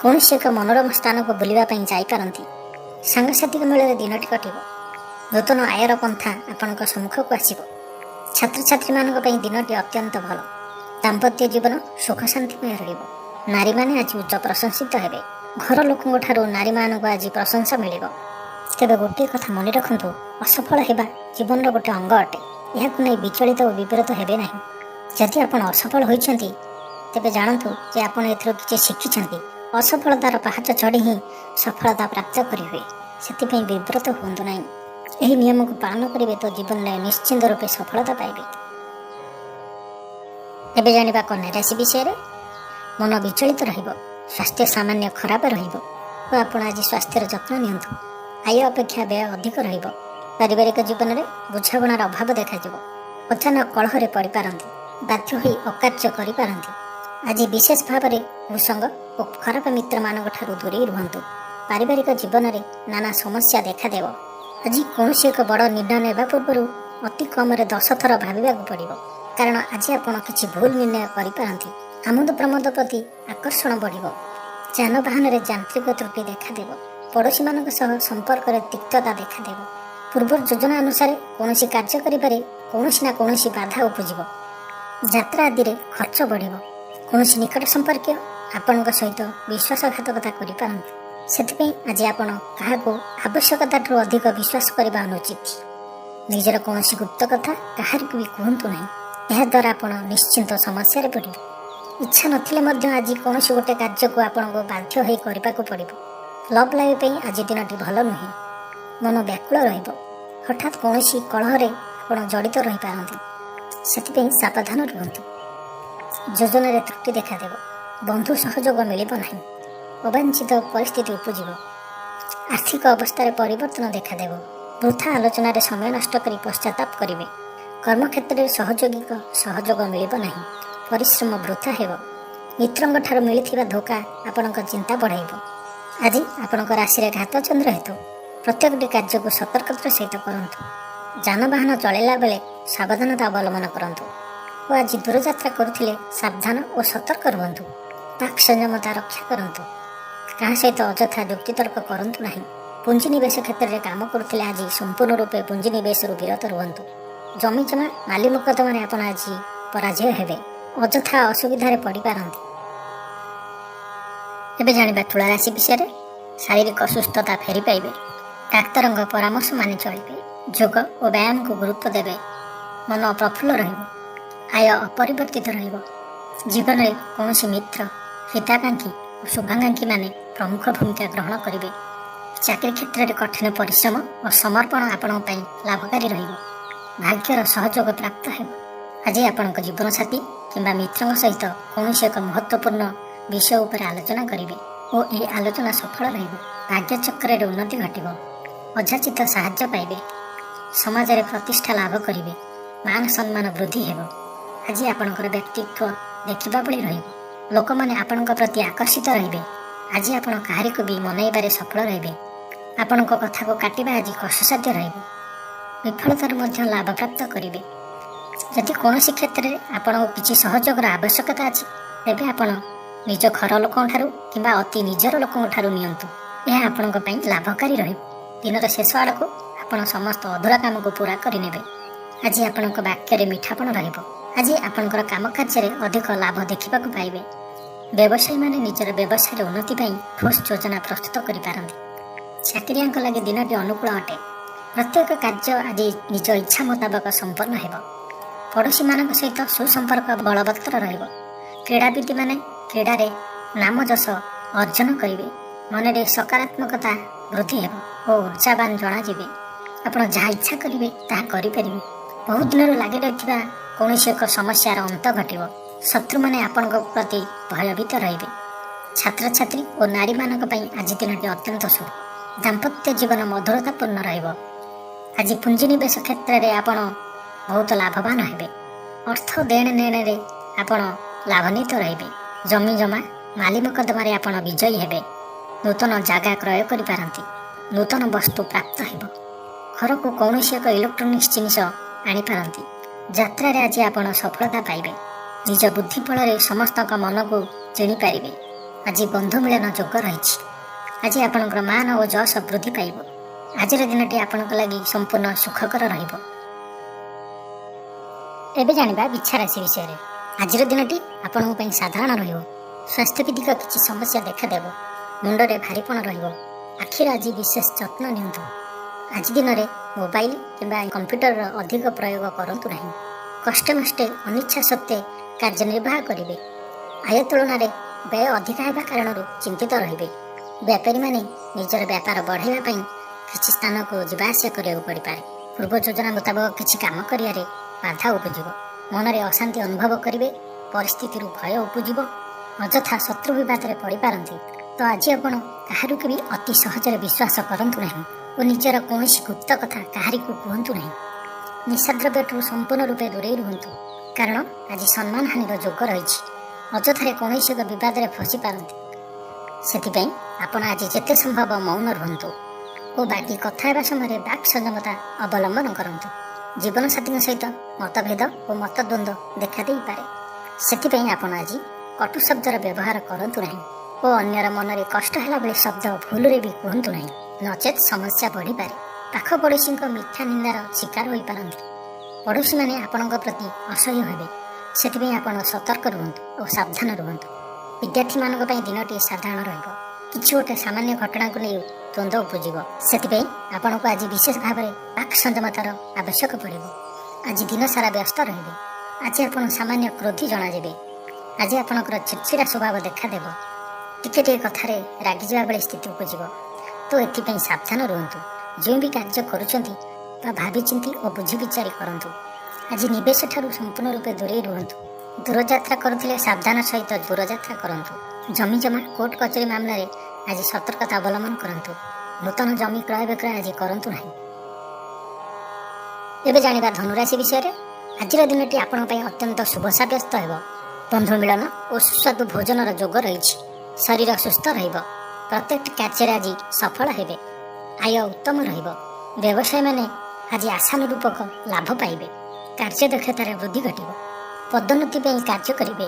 କୌଣସି ଏକ ମନୋରମ ସ୍ଥାନକୁ ବୁଲିବା ପାଇଁ ଯାଇପାରନ୍ତି। ସାଙ୍ଗସାଥିଙ୍କ ମେଳରେ ଦିନଟି କଟିବ। ନୂତନ ଆୟର ପନ୍ଥା ଆପଣଙ୍କ ସମ୍ମୁଖକୁ ଆସିବ। ଛାତ୍ରଛାତ୍ରୀମାନଙ୍କ ପାଇଁ ଦିନଟି ଅତ୍ୟନ୍ତ ଭଲ। ଦାମ୍ପତ୍ୟ ଜୀବନ ସୁଖ ଶାନ୍ତିମୟ ରହିବ। ନାରୀମାନେ ଆଜି ଉଚ୍ଚ ପ୍ରଶଂସିତ ହେବେ। ଘର ଲୋକଙ୍କ ଠାରୁ ନାରୀମାନଙ୍କୁ ଆଜି ପ୍ରଶଂସା ମିଳିବ। ତେବେ ଗୋଟିଏ କଥା ମନେ ରଖନ୍ତୁ, ଅସଫଳ ହେବା ଜୀବନର ଗୋଟେ ଅଙ୍ଗ ଅଟେ। ଏହାକୁ ନେଇ ବିଚଳିତ ଓ ବିବ୍ରତ ହେବେ ନାହିଁ। ଯଦି ଆପଣ ଅସଫଳ ହୋଇଛନ୍ତି, ତେବେ ଜାଣନ୍ତୁ ଯେ ଆପଣ ଏଥିରୁ କିଛି ଶିଖିଛନ୍ତି। ଅସଫଳତାର ପାହାଚ ଚଢ଼ି ହିଁ ସଫଳତା ପ୍ରାପ୍ତ କରିହୁଏ। ସେଥିପାଇଁ ବିବ୍ରତ ହୁଅନ୍ତୁ ନାହିଁ। ଏହି ନିୟମକୁ ପାଳନ କରିବେ ତ ଜୀବନରେ ନିଶ୍ଚିନ୍ତ ରୂପେ ସଫଳତା ପାଇବେ। ଏବେ ଜାଣିବା କନ୍ୟା ରାଶି ବିଷୟରେ। ମନ ବିଚଳିତ ରହିବ। ସ୍ୱାସ୍ଥ୍ୟ ସାମାନ୍ୟ ଖରାପ ରହିବ ଓ ଆପଣ ଆଜି ସ୍ୱାସ୍ଥ୍ୟର ଯତ୍ନ ନିଅନ୍ତୁ। ଆୟ ଅପେକ୍ଷା ବ୍ୟୟ ଅଧିକ ରହିବ। ପାରିବାରିକ ଜୀବନରେ ବୁଝାମଣାର ଅଭାବ ଦେଖାଯିବ। ଅଚାନକ କଳହରେ ପଡ଼ିପାରନ୍ତି। ବାଧ୍ୟ ହୋଇ ଅକାର୍ଯ୍ୟ କରିପାରନ୍ତି। ଆଜି ବିଶେଷ ଭାବରେ କୁସଙ୍ଗ ଓ ଖରାପ ମିତ୍ରମାନଙ୍କ ଠାରୁ ଦୂରେଇ ରୁହନ୍ତୁ। ପାରିବାରିକ ଜୀବନରେ ନାନା ସମସ୍ୟା ଦେଖାଦେବ। ଆଜି କୌଣସି ଏକ ବଡ଼ ନିର୍ଣ୍ଣୟ ନେବା ପୂର୍ବରୁ ଅତି କମରେ 10 ଥର ଭାବିବାକୁ ପଡ଼ିବ, କାରଣ ଆଜି ଆପଣ କିଛି ଭୁଲ ନିର୍ଣ୍ଣୟ କରିପାରନ୍ତି। ଆମୋଦ ପ୍ରମୋଦ ପ୍ରତି ଆକର୍ଷଣ ବଢ଼ିବ। ଯାନବାହନରେ ଯାନ୍ତ୍ରିକ ତ୍ରୁଟି ଦେଖାଦେବ। ପଡ଼ୋଶୀମାନଙ୍କ ସହ ସମ୍ପର୍କରେ ତିକ୍ତତା ଦେଖାଦେବ। ପୂର୍ବ ଯୋଜନା ଅନୁସାରେ କୌଣସି କାର୍ଯ୍ୟ କରିବାରେ କୌଣସି ନା କୌଣସି ବାଧା ଉପୁଜିବ। ଯାତ୍ରା ଆଦିରେ ଖର୍ଚ୍ଚ ବଢ଼ିବ। କୌଣସି ନିକଟ ସମ୍ପର୍କୀୟ ଆପଣଙ୍କ ସହିତ ବିଶ୍ୱାସଘାତକତା କରିପାରନ୍ତି। ସେଥିପାଇଁ ଆଜି ଆପଣ କାହାକୁ ଆବଶ୍ୟକତାଠାରୁ ଅଧିକ ବିଶ୍ୱାସ କରିବା ଅନୁଚିତ। ନିଜର କୌଣସି ଗୁପ୍ତ କଥା କାହାରିକୁ ବି କୁହନ୍ତୁ ନାହିଁ। ଏହାଦ୍ୱାରା ଆପଣ ନିଶ୍ଚିନ୍ତ ସମସ୍ୟାରେ ପଡ଼ିବେ। ଇଚ୍ଛା ନଥିଲେ ମଧ୍ୟ ଆଜି କୌଣସି ଗୋଟେ କାର୍ଯ୍ୟକୁ ଆପଣଙ୍କୁ ବାଧ୍ୟ ହୋଇ କରିବାକୁ ପଡ଼ିବ। ଲଭ୍ ଲାଇଫ୍ ପାଇଁ ଆଜି ଦିନଟି ଭଲ ନୁହେଁ। ମନ ବ୍ୟାକୁଳ ରହିବ। ହଠାତ୍ କୌଣସି କଳହରେ ଆପଣ ଜଡ଼ିତ ରହିପାରନ୍ତି। ସେଥିପାଇଁ ସାବଧାନ ରୁହନ୍ତୁ। ଯୋଜନାରେ ତ୍ରୁଟି ଦେଖାଦେବ। ବନ୍ଧୁ ସହଯୋଗ ମିଳିବ ନାହିଁ। ଅବାଞ୍ଛିତ ପରିସ୍ଥିତି ଉପୁଜିବ। ଆର୍ଥିକ ଅବସ୍ଥାରେ ପରିବର୍ତ୍ତନ ଦେଖାଦେବ। ବୃଥା ଆଲୋଚନାରେ ସମୟ ନଷ୍ଟ କରି ପଶ୍ଚାତାପ କରିବେ। କର୍ମକ୍ଷେତ୍ରରେ ସହଯୋଗୀଙ୍କ ସହଯୋଗ ମିଳିବ ନାହିଁ। ପରିଶ୍ରମ ବୃଥା ହେବ। ମିତ୍ରଙ୍କ ଠାରୁ ମିଳିଥିବା ଧୋକା ଆପଣଙ୍କ ଚିନ୍ତା ବଢ଼ାଇବ। ଆଜି ଆପଣଙ୍କ ରାଶିରେ ଘାତଚନ୍ଦ୍ର ହେତୁ ପ୍ରତ୍ୟେକଟି କାର୍ଯ୍ୟକୁ ସତର୍କତାର ସହିତ କରନ୍ତୁ। ଯାନବାହନ ଚଳାଇଲା ବେଳେ ସାବଧାନତା ଅବଲମ୍ବନ କରନ୍ତୁ ଓ ଆଜି ଦୂରଯାତ୍ରା କରୁଥିଲେ ସାବଧାନ ଓ ସତର୍କ ରୁହନ୍ତୁ। ବାକ୍ ସଂଯମତା ରକ୍ଷା କରନ୍ତୁ। କାହା ସହିତ ଅଯଥା ଯୁକ୍ତିତର୍କ କରନ୍ତୁ ନାହିଁ। ପୁଞ୍ଜିନିବେଶ କ୍ଷେତ୍ରରେ କାମ କରୁଥିଲେ ଆଜି ସମ୍ପୂର୍ଣ୍ଣ ରୂପେ ପୁଞ୍ଜିନିବେଶରୁ ବିରତ ରୁହନ୍ତୁ। ଜମିଜମା ମାଲି ମୋକଦ୍ଦମାରେ ଆପଣ ଆଜି ପରାଜୟ ହେବେ। ଅଯଥା ଅସୁବିଧାରେ ପଡ଼ିପାରନ୍ତି। ଏବେ ଜାଣିବା ତୁଳା ରାଶି ବିଷୟରେ। ଶାରୀରିକ ସୁସ୍ଥତା ଫେରି ପାଇବେ। ଡାକ୍ତରଙ୍କ ପରାମର୍ଶ ମାନି ଚଳିବେ। ଯୋଗ ଓ ବ୍ୟାୟାମକୁ ଗୁରୁତ୍ୱ ଦେବେ। ମନ ପ୍ରଫୁଲ୍ଲ ରହିବ। ଆୟ ଅପରିବର୍ତ୍ତିତ ରହିବ। ଜୀବନରେ କୌଣସି ମିତ୍ର, ହିତାକାଂକ୍ଷୀ ଓ ଶୁଭାକାଂକ୍ଷୀମାନେ ପ୍ରମୁଖ ଭୂମିକା ଗ୍ରହଣ କରିବେ। ଚାକିରି କ୍ଷେତ୍ରରେ କଠିନ ପରିଶ୍ରମ ଓ ସମର୍ପଣ ଆପଣଙ୍କ ପାଇଁ ଲାଭକାରୀ ରହିବ। ଭାଗ୍ୟର ସହଯୋଗ ପ୍ରାପ୍ତ ହେବ। ଆଜି ଆପଣଙ୍କ ଜୀବନସାଥୀ କିମ୍ବା ମିତ୍ରଙ୍କ ସହିତ କୌଣସି ଏକ ମହତ୍ତ୍ୱପୂର୍ଣ୍ଣ ବିଷୟ ଉପରେ ଆଲୋଚନା କରିବେ ଓ ଏହି ଆଲୋଚନା ସଫଳ ରହିବ। ଭାଗ୍ୟଚକ୍ରରେ ଉନ୍ନତି ଘଟିବ। ଅଯାଚିତ ସାହାଯ୍ୟ ପାଇବେ। ସମାଜରେ ପ୍ରତିଷ୍ଠା ଲାଭ କରିବେ। ମାନ ସମ୍ମାନ ବୃଦ୍ଧି ହେବ। ଆଜି ଆପଣଙ୍କର ବ୍ୟକ୍ତିତ୍ୱ ଦେଖିବା ଭଳି ରହିବ। ଲୋକମାନେ ଆପଣଙ୍କ ପ୍ରତି ଆକର୍ଷିତ ରହିବେ। ଆଜି ଆପଣ କାହାରିକୁ ବି ମନାଇବାରେ ସଫଳ ରହିବେ। ଆପଣଙ୍କ କଥାକୁ କାଟିବା ଆଜି କଷ୍ଟସାଧ୍ୟ ରହିବ। ବିଫଳତାରୁ ମଧ୍ୟ ଲାଭ ପ୍ରାପ୍ତ କରିବେ। ଯଦି କୌଣସି କ୍ଷେତ୍ରରେ ଆପଣଙ୍କୁ କିଛି ସହଯୋଗର ଆବଶ୍ୟକତା ଅଛି, ତେବେ ଆପଣ ନିଜ ଘର ଲୋକଙ୍କ ଠାରୁ କିମ୍ବା ଅତି ନିଜର ଲୋକଙ୍କ ଠାରୁ ନିଅନ୍ତୁ। ଏହା ଆପଣଙ୍କ ପାଇଁ ଲାଭକାରୀ ରହିବ। ଦିନର ଶେଷ ଆଡ଼କୁ ଆପଣ ସମସ୍ତ ଅଧୁରା କାମକୁ ପୂରା କରିନେବେ। ଆଜି ଆପଣଙ୍କ ବାକ୍ୟରେ ମିଠାପଣ ରହିବ। ଆଜି ଆପଣଙ୍କର କାମ କାର୍ଯ୍ୟରେ ଅଧିକ ଲାଭ ଦେଖିବାକୁ ପାଇବେ। ବ୍ୟବସାୟୀମାନେ ନିଜର ବ୍ୟବସାୟରେ ଉନ୍ନତି ପାଇଁ ଠୋସ୍ ଯୋଜନା ପ୍ରସ୍ତୁତ କରିପାରନ୍ତି। ଚାକିରିଆଙ୍କ ଲାଗି ଦିନଟି ଅନୁକୂଳ ଅଟେ। ପ୍ରତ୍ୟେକ କାର୍ଯ୍ୟ ଆଜି ନିଜ ଇଚ୍ଛା ମୁତାବକ ସମ୍ପନ୍ନ ହେବ। ପଡ଼ୋଶୀମାନଙ୍କ ସହିତ ସୁସମ୍ପର୍କ ବଳବତ୍ତର ରହିବ। କ୍ରୀଡ଼ାବିତ୍ମାନେ କ୍ରୀଡ଼ାରେ ନାମ ଯଶ ଅର୍ଜନ କରିବେ। ମନରେ ସକାରାତ୍ମକତା ବୃଦ୍ଧି ହେବ ଓ ଉର୍ଜାବାନ ଜଣାଯିବେ। ଆପଣ ଯାହା ଇଚ୍ଛା କରିବେ, ତାହା କରିପାରିବେ। ବହୁତ ଦିନରୁ ଲାଗି ରହିଥିବା କୌଣସି ଏକ ସମସ୍ୟାର ଅନ୍ତ ଘଟିବ। ଶତ୍ରୁମାନେ ଆପଣଙ୍କ ପ୍ରତି ଭୟଭୀତ ରହିବେ। ଛାତ୍ରଛାତ୍ରୀ ଓ ନାରୀମାନଙ୍କ ପାଇଁ ଆଜି ଦିନଟି ଅତ୍ୟନ୍ତ ଶୁଭ। ଦାମ୍ପତ୍ୟ ଜୀବନ ମଧୁରତାପୂର୍ଣ୍ଣ ରହିବ। ଆଜି ପୁଞ୍ଜିନିବେଶ କ୍ଷେତ୍ରରେ ଆପଣ ବହୁତ ଲାଭବାନ ହେବେ। ଅର୍ଥ ଦେଣ ନେଣରେ ଆପଣ ଲାଭାନ୍ୱିତ ରହିବେ। ଜମି ଜମା ମାଲି ମକଦ୍ଦମାରେ ଆପଣ ବିଜୟୀ ହେବେ। ନୂତନ ଜାଗା କ୍ରୟ କରିପାରନ୍ତି। ନୂତନ ବସ୍ତୁ ପ୍ରାପ୍ତ ହେବ। ଘରକୁ କୌଣସି ଏକ ଇଲେକ୍ଟ୍ରୋନିକ୍ସ ଜିନିଷ ଆଣିପାରନ୍ତି। ଯାତ୍ରାରେ ଆଜି ଆପଣ ସଫଳତା ପାଇବେ। ନିଜ ବୁଦ୍ଧି ବଳରେ ସମସ୍ତଙ୍କ ମନକୁ ଜିଣିପାରିବେ। ଆଜି ବନ୍ଧୁ ମିଳନ ଯୋଗ ରହିଛି। ଆଜି ଆପଣଙ୍କର ମାନ ଓ ଯଶ ବୃଦ୍ଧି ପାଇବ। ଆଜିର ଦିନଟି ଆପଣଙ୍କ ଲାଗି ସମ୍ପୂର୍ଣ୍ଣ ସୁଖକର ରହିବ। ଏବେ ଜାଣିବା ବିଛା ରାଶି ବିଷୟରେ। ଆଜିର ଦିନଟି ଆପଣଙ୍କ ପାଇଁ ସାଧାରଣ ରହିବ। ସ୍ୱାସ୍ଥ୍ୟଭିତ୍ତିକ କିଛି ସମସ୍ୟା ଦେଖାଦେବ। ମୁଣ୍ଡରେ ଭାରିପଣ ରହିବ। ଆଖିର ଆଜି ବିଶେଷ ଯତ୍ନ ନିଅନ୍ତୁ। ଆଜି ଦିନରେ ମୋବାଇଲ କିମ୍ବା କମ୍ପ୍ୟୁଟରର ଅଧିକ ପ୍ରୟୋଗ କରନ୍ତୁ ନାହିଁ। କଷ୍ଟେମଷ୍ଟେ ଅନିଚ୍ଛା ସତ୍ତ୍ୱେ କାର୍ଯ୍ୟ ନିର୍ବାହ କରିବେ। ଆୟ ତୁଳନାରେ ବ୍ୟୟ ଅଧିକା ହେବା କାରଣରୁ ଚିନ୍ତିତ ରହିବେ। ବ୍ୟାପାରୀମାନେ ନିଜର ବ୍ୟାପାର ବଢ଼ାଇବା ପାଇଁ କିଛି ସ୍ଥାନକୁ ଯିବା ଆସିବା କରିବାକୁ ପଡ଼ିପାରେ। ପୂର୍ବ ଯୋଜନା ମୁତାବକ କିଛି କାମ କରିବାରେ ବାଧା ଉପୁଜିବ। ମନରେ ଅଶାନ୍ତି ଅନୁଭବ କରିବେ। ପରିସ୍ଥିତିରୁ ଭୟ ଉପୁଜିବ। ଅଯଥା ଶତ୍ରୁ ବିବାଦରେ ପଡ଼ିପାରନ୍ତି। ତ ଆଜି ଆପଣ କାହାରିକୁ ବି ଅତି ସହଜରେ ବିଶ୍ୱାସ କରନ୍ତୁ ନାହିଁ ଓ ନିଜର କୌଣସି ଗୁପ୍ତ କଥା କାହାରିକୁ କୁହନ୍ତୁ ନାହିଁ। ନିଶାଦ୍ରବ୍ୟଠୁ ସମ୍ପୂର୍ଣ୍ଣ ରୂପେ ଦୂରେଇ ରୁହନ୍ତୁ, କାରଣ ଆଜି ସମ୍ମାନ ହାନିର ଯୋଗ ରହିଛି। ଅଯଥାରେ କୌଣସି ଏକ ବିବାଦରେ ଫସି ପାରନ୍ତି। ସେଥିପାଇଁ ଆପଣ ଆଜି ଯେତେ ସମ୍ଭବ ମୌନ ରୁହନ୍ତୁ ଓ ବାକି କଥା ହେବା ସମୟରେ ବାକ୍ ସଂଯମତା ଅବଲମ୍ବନ କରନ୍ତୁ। ଜୀବନସାଥୀଙ୍କ ସହିତ ମତଭେଦ ଓ ମତଦ୍ୱନ୍ଦ୍ୱ ଦେଖାଦେଇପାରେ। ସେଥିପାଇଁ ଆପଣ ଆଜି କଟୁ ଶବ୍ଦର ବ୍ୟବହାର କରନ୍ତୁ ନାହିଁ ଓ ଅନ୍ୟର ମନରେ କଷ୍ଟ ହେଲା ଭଳି ଶବ୍ଦ ଭୁଲରେ ବି କୁହନ୍ତୁ ନାହିଁ, ନଚେତ୍ ସମସ୍ୟା ବଢ଼ିପାରେ। ପାଖ ପଡ଼ୋଶୀଙ୍କ ମିଥ୍ୟା ନିନ୍ଦାର ଶିକାର ହୋଇପାରନ୍ତି। ପଡ଼ୋଶୀମାନେ ଆପଣଙ୍କ ପ୍ରତି ଅସହ୍ୟ ହେବେ। ସେଥିପାଇଁ ଆପଣ ସତର୍କ ରୁହନ୍ତୁ ଓ ସାବଧାନ ରୁହନ୍ତୁ। ବିଦ୍ୟାର୍ଥୀମାନଙ୍କ ପାଇଁ ଦିନଟି ସାଧାରଣ ରହିବ। କିଛି ଗୋଟେ ସାମାନ୍ୟ ଘଟଣାକୁ ନେଇ ଦ୍ୱନ୍ଦ୍ୱ ଉପୁଜିବ। ସେଥିପାଇଁ ଆପଣଙ୍କୁ ଆଜି ବିଶେଷ ଭାବରେ ବାକ୍ ସଂଯମତାର ଆବଶ୍ୟକ ପଡ଼ିବ। ଆଜି ଦିନ ସାରା ବ୍ୟସ୍ତ ରହିବେ। ଆଜି ଆପଣ ସାମାନ୍ୟ କ୍ରୋଧୀ ଜଣାଯିବେ। ଆଜି ଆପଣଙ୍କର ଚିଡ଼ଚିଡ଼ା ସ୍ୱଭାବ ଦେଖାଦେବ। ଟିକେ ଟିକେ କଥାରେ ରାଗିଯିବା ଭଳି ସ୍ଥିତି ଉପୁଜିବ। ତ ଏଥିପାଇଁ ସାବଧାନ ରୁହନ୍ତୁ। ଯେଉଁ ବି କାର୍ଯ୍ୟ କରୁଛନ୍ତି ବା ଭାବିଚିନ୍ତି ଓ ବୁଝି ବିଚାରି କରନ୍ତୁ। ଆଜି ନିବେଶ ଠାରୁ ସମ୍ପୂର୍ଣ୍ଣ ରୂପେ ଦୂରେଇ ରୁହନ୍ତୁ। ଦୂରଯାତ୍ରା କରୁଥିଲେ ସାବଧାନ ସହିତ ଦୂରଯାତ୍ରା କରନ୍ତୁ। ଜମି ଜମା, କୋର୍ଟ କଚେରୀ ମାମଲାରେ ଆଜି ସତର୍କତା ଅବଲମ୍ବନ କରନ୍ତୁ। ନୂତନ ଜମି କ୍ରୟ ବିକ୍ରୟ ଆଜି କରନ୍ତୁ ନାହିଁ। ଏବେ ଜାଣିବା ଧନୁରାଶି ବିଷୟରେ। ଆଜିର ଦିନଟି ଆପଣଙ୍କ ପାଇଁ ଅତ୍ୟନ୍ତ ଶୁଭ ସାବ୍ୟସ୍ତ ହେବ। ବନ୍ଧୁ ମିଳନ ଓ ସୁସ୍ୱାଦୁ ଭୋଜନର ଯୋଗ ରହିଛି। ଶରୀର ସୁସ୍ଥ ରହିବ। ପ୍ରତ୍ୟେକଟି କାର୍ଯ୍ୟରେ ଆଜି ସଫଳ ହେବେ। ଆୟ ଉତ୍ତମ ରହିବ। ବ୍ୟବସାୟୀମାନେ ଆଜି ଆଶାନୁରୂପକ ଲାଭ ପାଇବେ। କାର୍ଯ୍ୟଦକ୍ଷତାରେ ବୃଦ୍ଧି ଘଟିବ। ପଦୋନ୍ନତି ପାଇଁ କାର୍ଯ୍ୟ କରିବେ।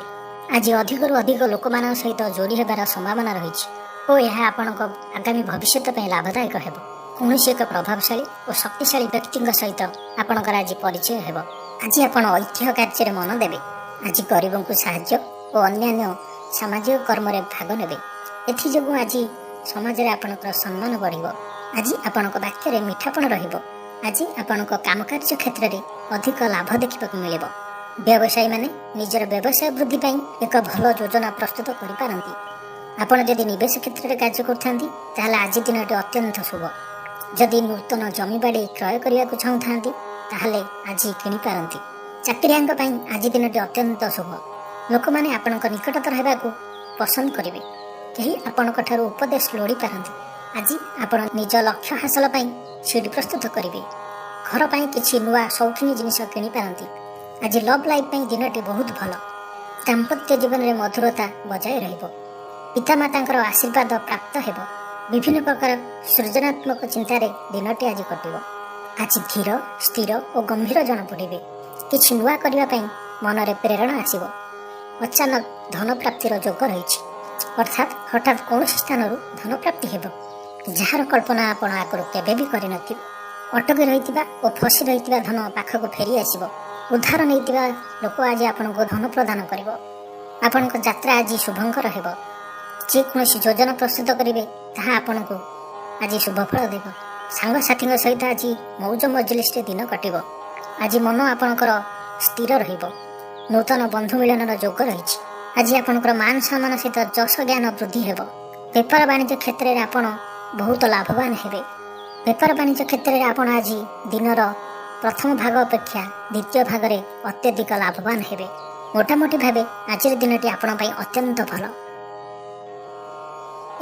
ଆଜି ଅଧିକରୁ ଅଧିକ ଲୋକମାନଙ୍କ ସହିତ ଯୋଡ଼ି ହେବାର ସମ୍ଭାବନା ରହିଛି ଓ ଏହା ଆପଣଙ୍କ ଆଗାମୀ ଭବିଷ୍ୟତ ପାଇଁ ଲାଭଦାୟକ ହେବ। କୌଣସି ଏକ ପ୍ରଭାବଶାଳୀ ଓ ଶକ୍ତିଶାଳୀ ବ୍ୟକ୍ତିଙ୍କ ସହିତ ଆପଣଙ୍କର ଆଜି ପରିଚୟ ହେବ। ଆଜି ଆପଣ ଐତିହ୍ୟ କାର୍ଯ୍ୟରେ ମନ ଦେବେ। ଆଜି ଗରିବଙ୍କୁ ସାହାଯ୍ୟ ଓ ଅନ୍ୟାନ୍ୟ ସାମାଜିକ କର୍ମରେ ଭାଗ ନେବେ। ଏଥିଯୋଗୁଁ ଆଜି ସମାଜରେ ଆପଣଙ୍କର ସମ୍ମାନ ବଢ଼ିବ। ଆଜି ଆପଣଙ୍କ ବାକ୍ୟରେ ମିଠାପଣ ରହିବ। ଆଜି ଆପଣଙ୍କ କାମକାର୍ଯ୍ୟ କ୍ଷେତ୍ରରେ ଅଧିକ ଲାଭ ଦେଖିବାକୁ ମିଳିବ। ବ୍ୟବସାୟୀମାନେ ନିଜର ବ୍ୟବସାୟ ବୃଦ୍ଧି ପାଇଁ ଏକ ଭଲ ଯୋଜନା ପ୍ରସ୍ତୁତ କରିପାରନ୍ତି। ଆପଣ ଯଦି ନିବେଶ କ୍ଷେତ୍ରରେ କାର୍ଯ୍ୟ କରୁଥାନ୍ତି, ତାହେଲେ ଆଜି ଦିନଟି ଅତ୍ୟନ୍ତ ଶୁଭ। ଯଦି ନୂତନ ଜମିବାଡ଼ି କ୍ରୟ କରିବାକୁ ଚାହୁଁଥାନ୍ତି, ତାହେଲେ ଆଜି କିଣିପାରନ୍ତି। ଚାକିରିଆଙ୍କ ପାଇଁ ଆଜି ଦିନଟି ଅତ୍ୟନ୍ତ ଶୁଭ। ଲୋକମାନେ ଆପଣଙ୍କ ନିକଟତର ହେବାକୁ ପସନ୍ଦ କରିବେ। କେହି ଆପଣଙ୍କ ଠାରୁ ଉପଦେଶ ଲୋଡ଼ି ପାରନ୍ତି। ଆଜି ଆପଣ ନିଜ ଲକ୍ଷ୍ୟ ହାସଲ ପାଇଁ ସିଡ଼ି ପ୍ରସ୍ତୁତ କରିବେ। ଘର ପାଇଁ କିଛି ନୂଆ ସୌଖିନୀ ଜିନିଷ କିଣିପାରନ୍ତି। ଆଜି ଲଭ୍ ଲାଇଫ୍ ପାଇଁ ଦିନଟି ବହୁତ ଭଲ। ଦାମ୍ପତ୍ୟ ଜୀବନରେ ମଧୁରତା ବଜାୟ ରହିବ। ପିତାମାତାଙ୍କର ଆଶୀର୍ବାଦ ପ୍ରାପ୍ତ ହେବ। ବିଭିନ୍ନ ପ୍ରକାର ସୃଜନାତ୍ମକ ଚିନ୍ତାରେ ଦିନଟି ଆଜି କଟିବ। ଆଜି ଧୀର, ସ୍ଥିର ଓ ଗମ୍ଭୀର ଜଣାପଡ଼ିବେ। କିଛି ନୂଆ କରିବା ପାଇଁ ମନରେ ପ୍ରେରଣା ଆସିବ। ଅଚାନକ ଧନ ପ୍ରାପ୍ତିର ଯୋଗ ରହିଛି, ଅର୍ଥାତ୍ ହଠାତ୍ କୌଣସି ସ୍ଥାନରୁ ଧନ ପ୍ରାପ୍ତି ହେବ, ଯାହାର କଳ୍ପନା ଆପଣ ଆଗରୁ କେବେ ବି କରିନଥିବେ। ଅଟକି ରହିଥିବା ଓ ଫସି ରହିଥିବା ଧନ ପାଖକୁ ଫେରି ଆସିବ। ଉଧାର ନେଇଥିବା ଲୋକ ଆଜି ଆପଣଙ୍କୁ ଧନ ପ୍ରଦାନ କରିବ। ଆପଣଙ୍କ ଯାତ୍ରା ଆଜି ଶୁଭଙ୍କର ହେବ। ଯେକୌଣସି ଯୋଜନା ପ୍ରସ୍ତୁତ କରିବେ, ତାହା ଆପଣଙ୍କୁ ଆଜି ଶୁଭଫଳ ଦେବ। ସାଙ୍ଗସାଥୀଙ୍କ ସହିତ ଆଜି ମୌଜ ମଜଲିସରେ ଦିନ କଟିବ। ଆଜି ମନ ଆପଣଙ୍କର ସ୍ଥିର ରହିବ। ନୂତନ ବନ୍ଧୁ ମିଳନର ଯୋଗ ରହିଛି। ଆଜି ଆପଣଙ୍କର ମାନ ସମ୍ମାନ ସହିତ ଯଶ ଜ୍ଞାନ ବୃଦ୍ଧି ହେବ। ବେପାର ବାଣିଜ୍ୟ କ୍ଷେତ୍ରରେ ଆପଣ ବହୁତ ଲାଭବାନ ହେବେ। ବେପାର ବାଣିଜ୍ୟ କ୍ଷେତ୍ରରେ ଆପଣ ଆଜି ଦିନର ପ୍ରଥମ ଭାଗ ଅପେକ୍ଷା ଦ୍ୱିତୀୟ ଭାଗରେ ଅତ୍ୟଧିକ ଲାଭବାନ ହେବେ। ମୋଟାମୋଟି ଭାବେ ଆଜିର ଦିନଟି ଆପଣଙ୍କ ପାଇଁ ଅତ୍ୟନ୍ତ ଭଲ।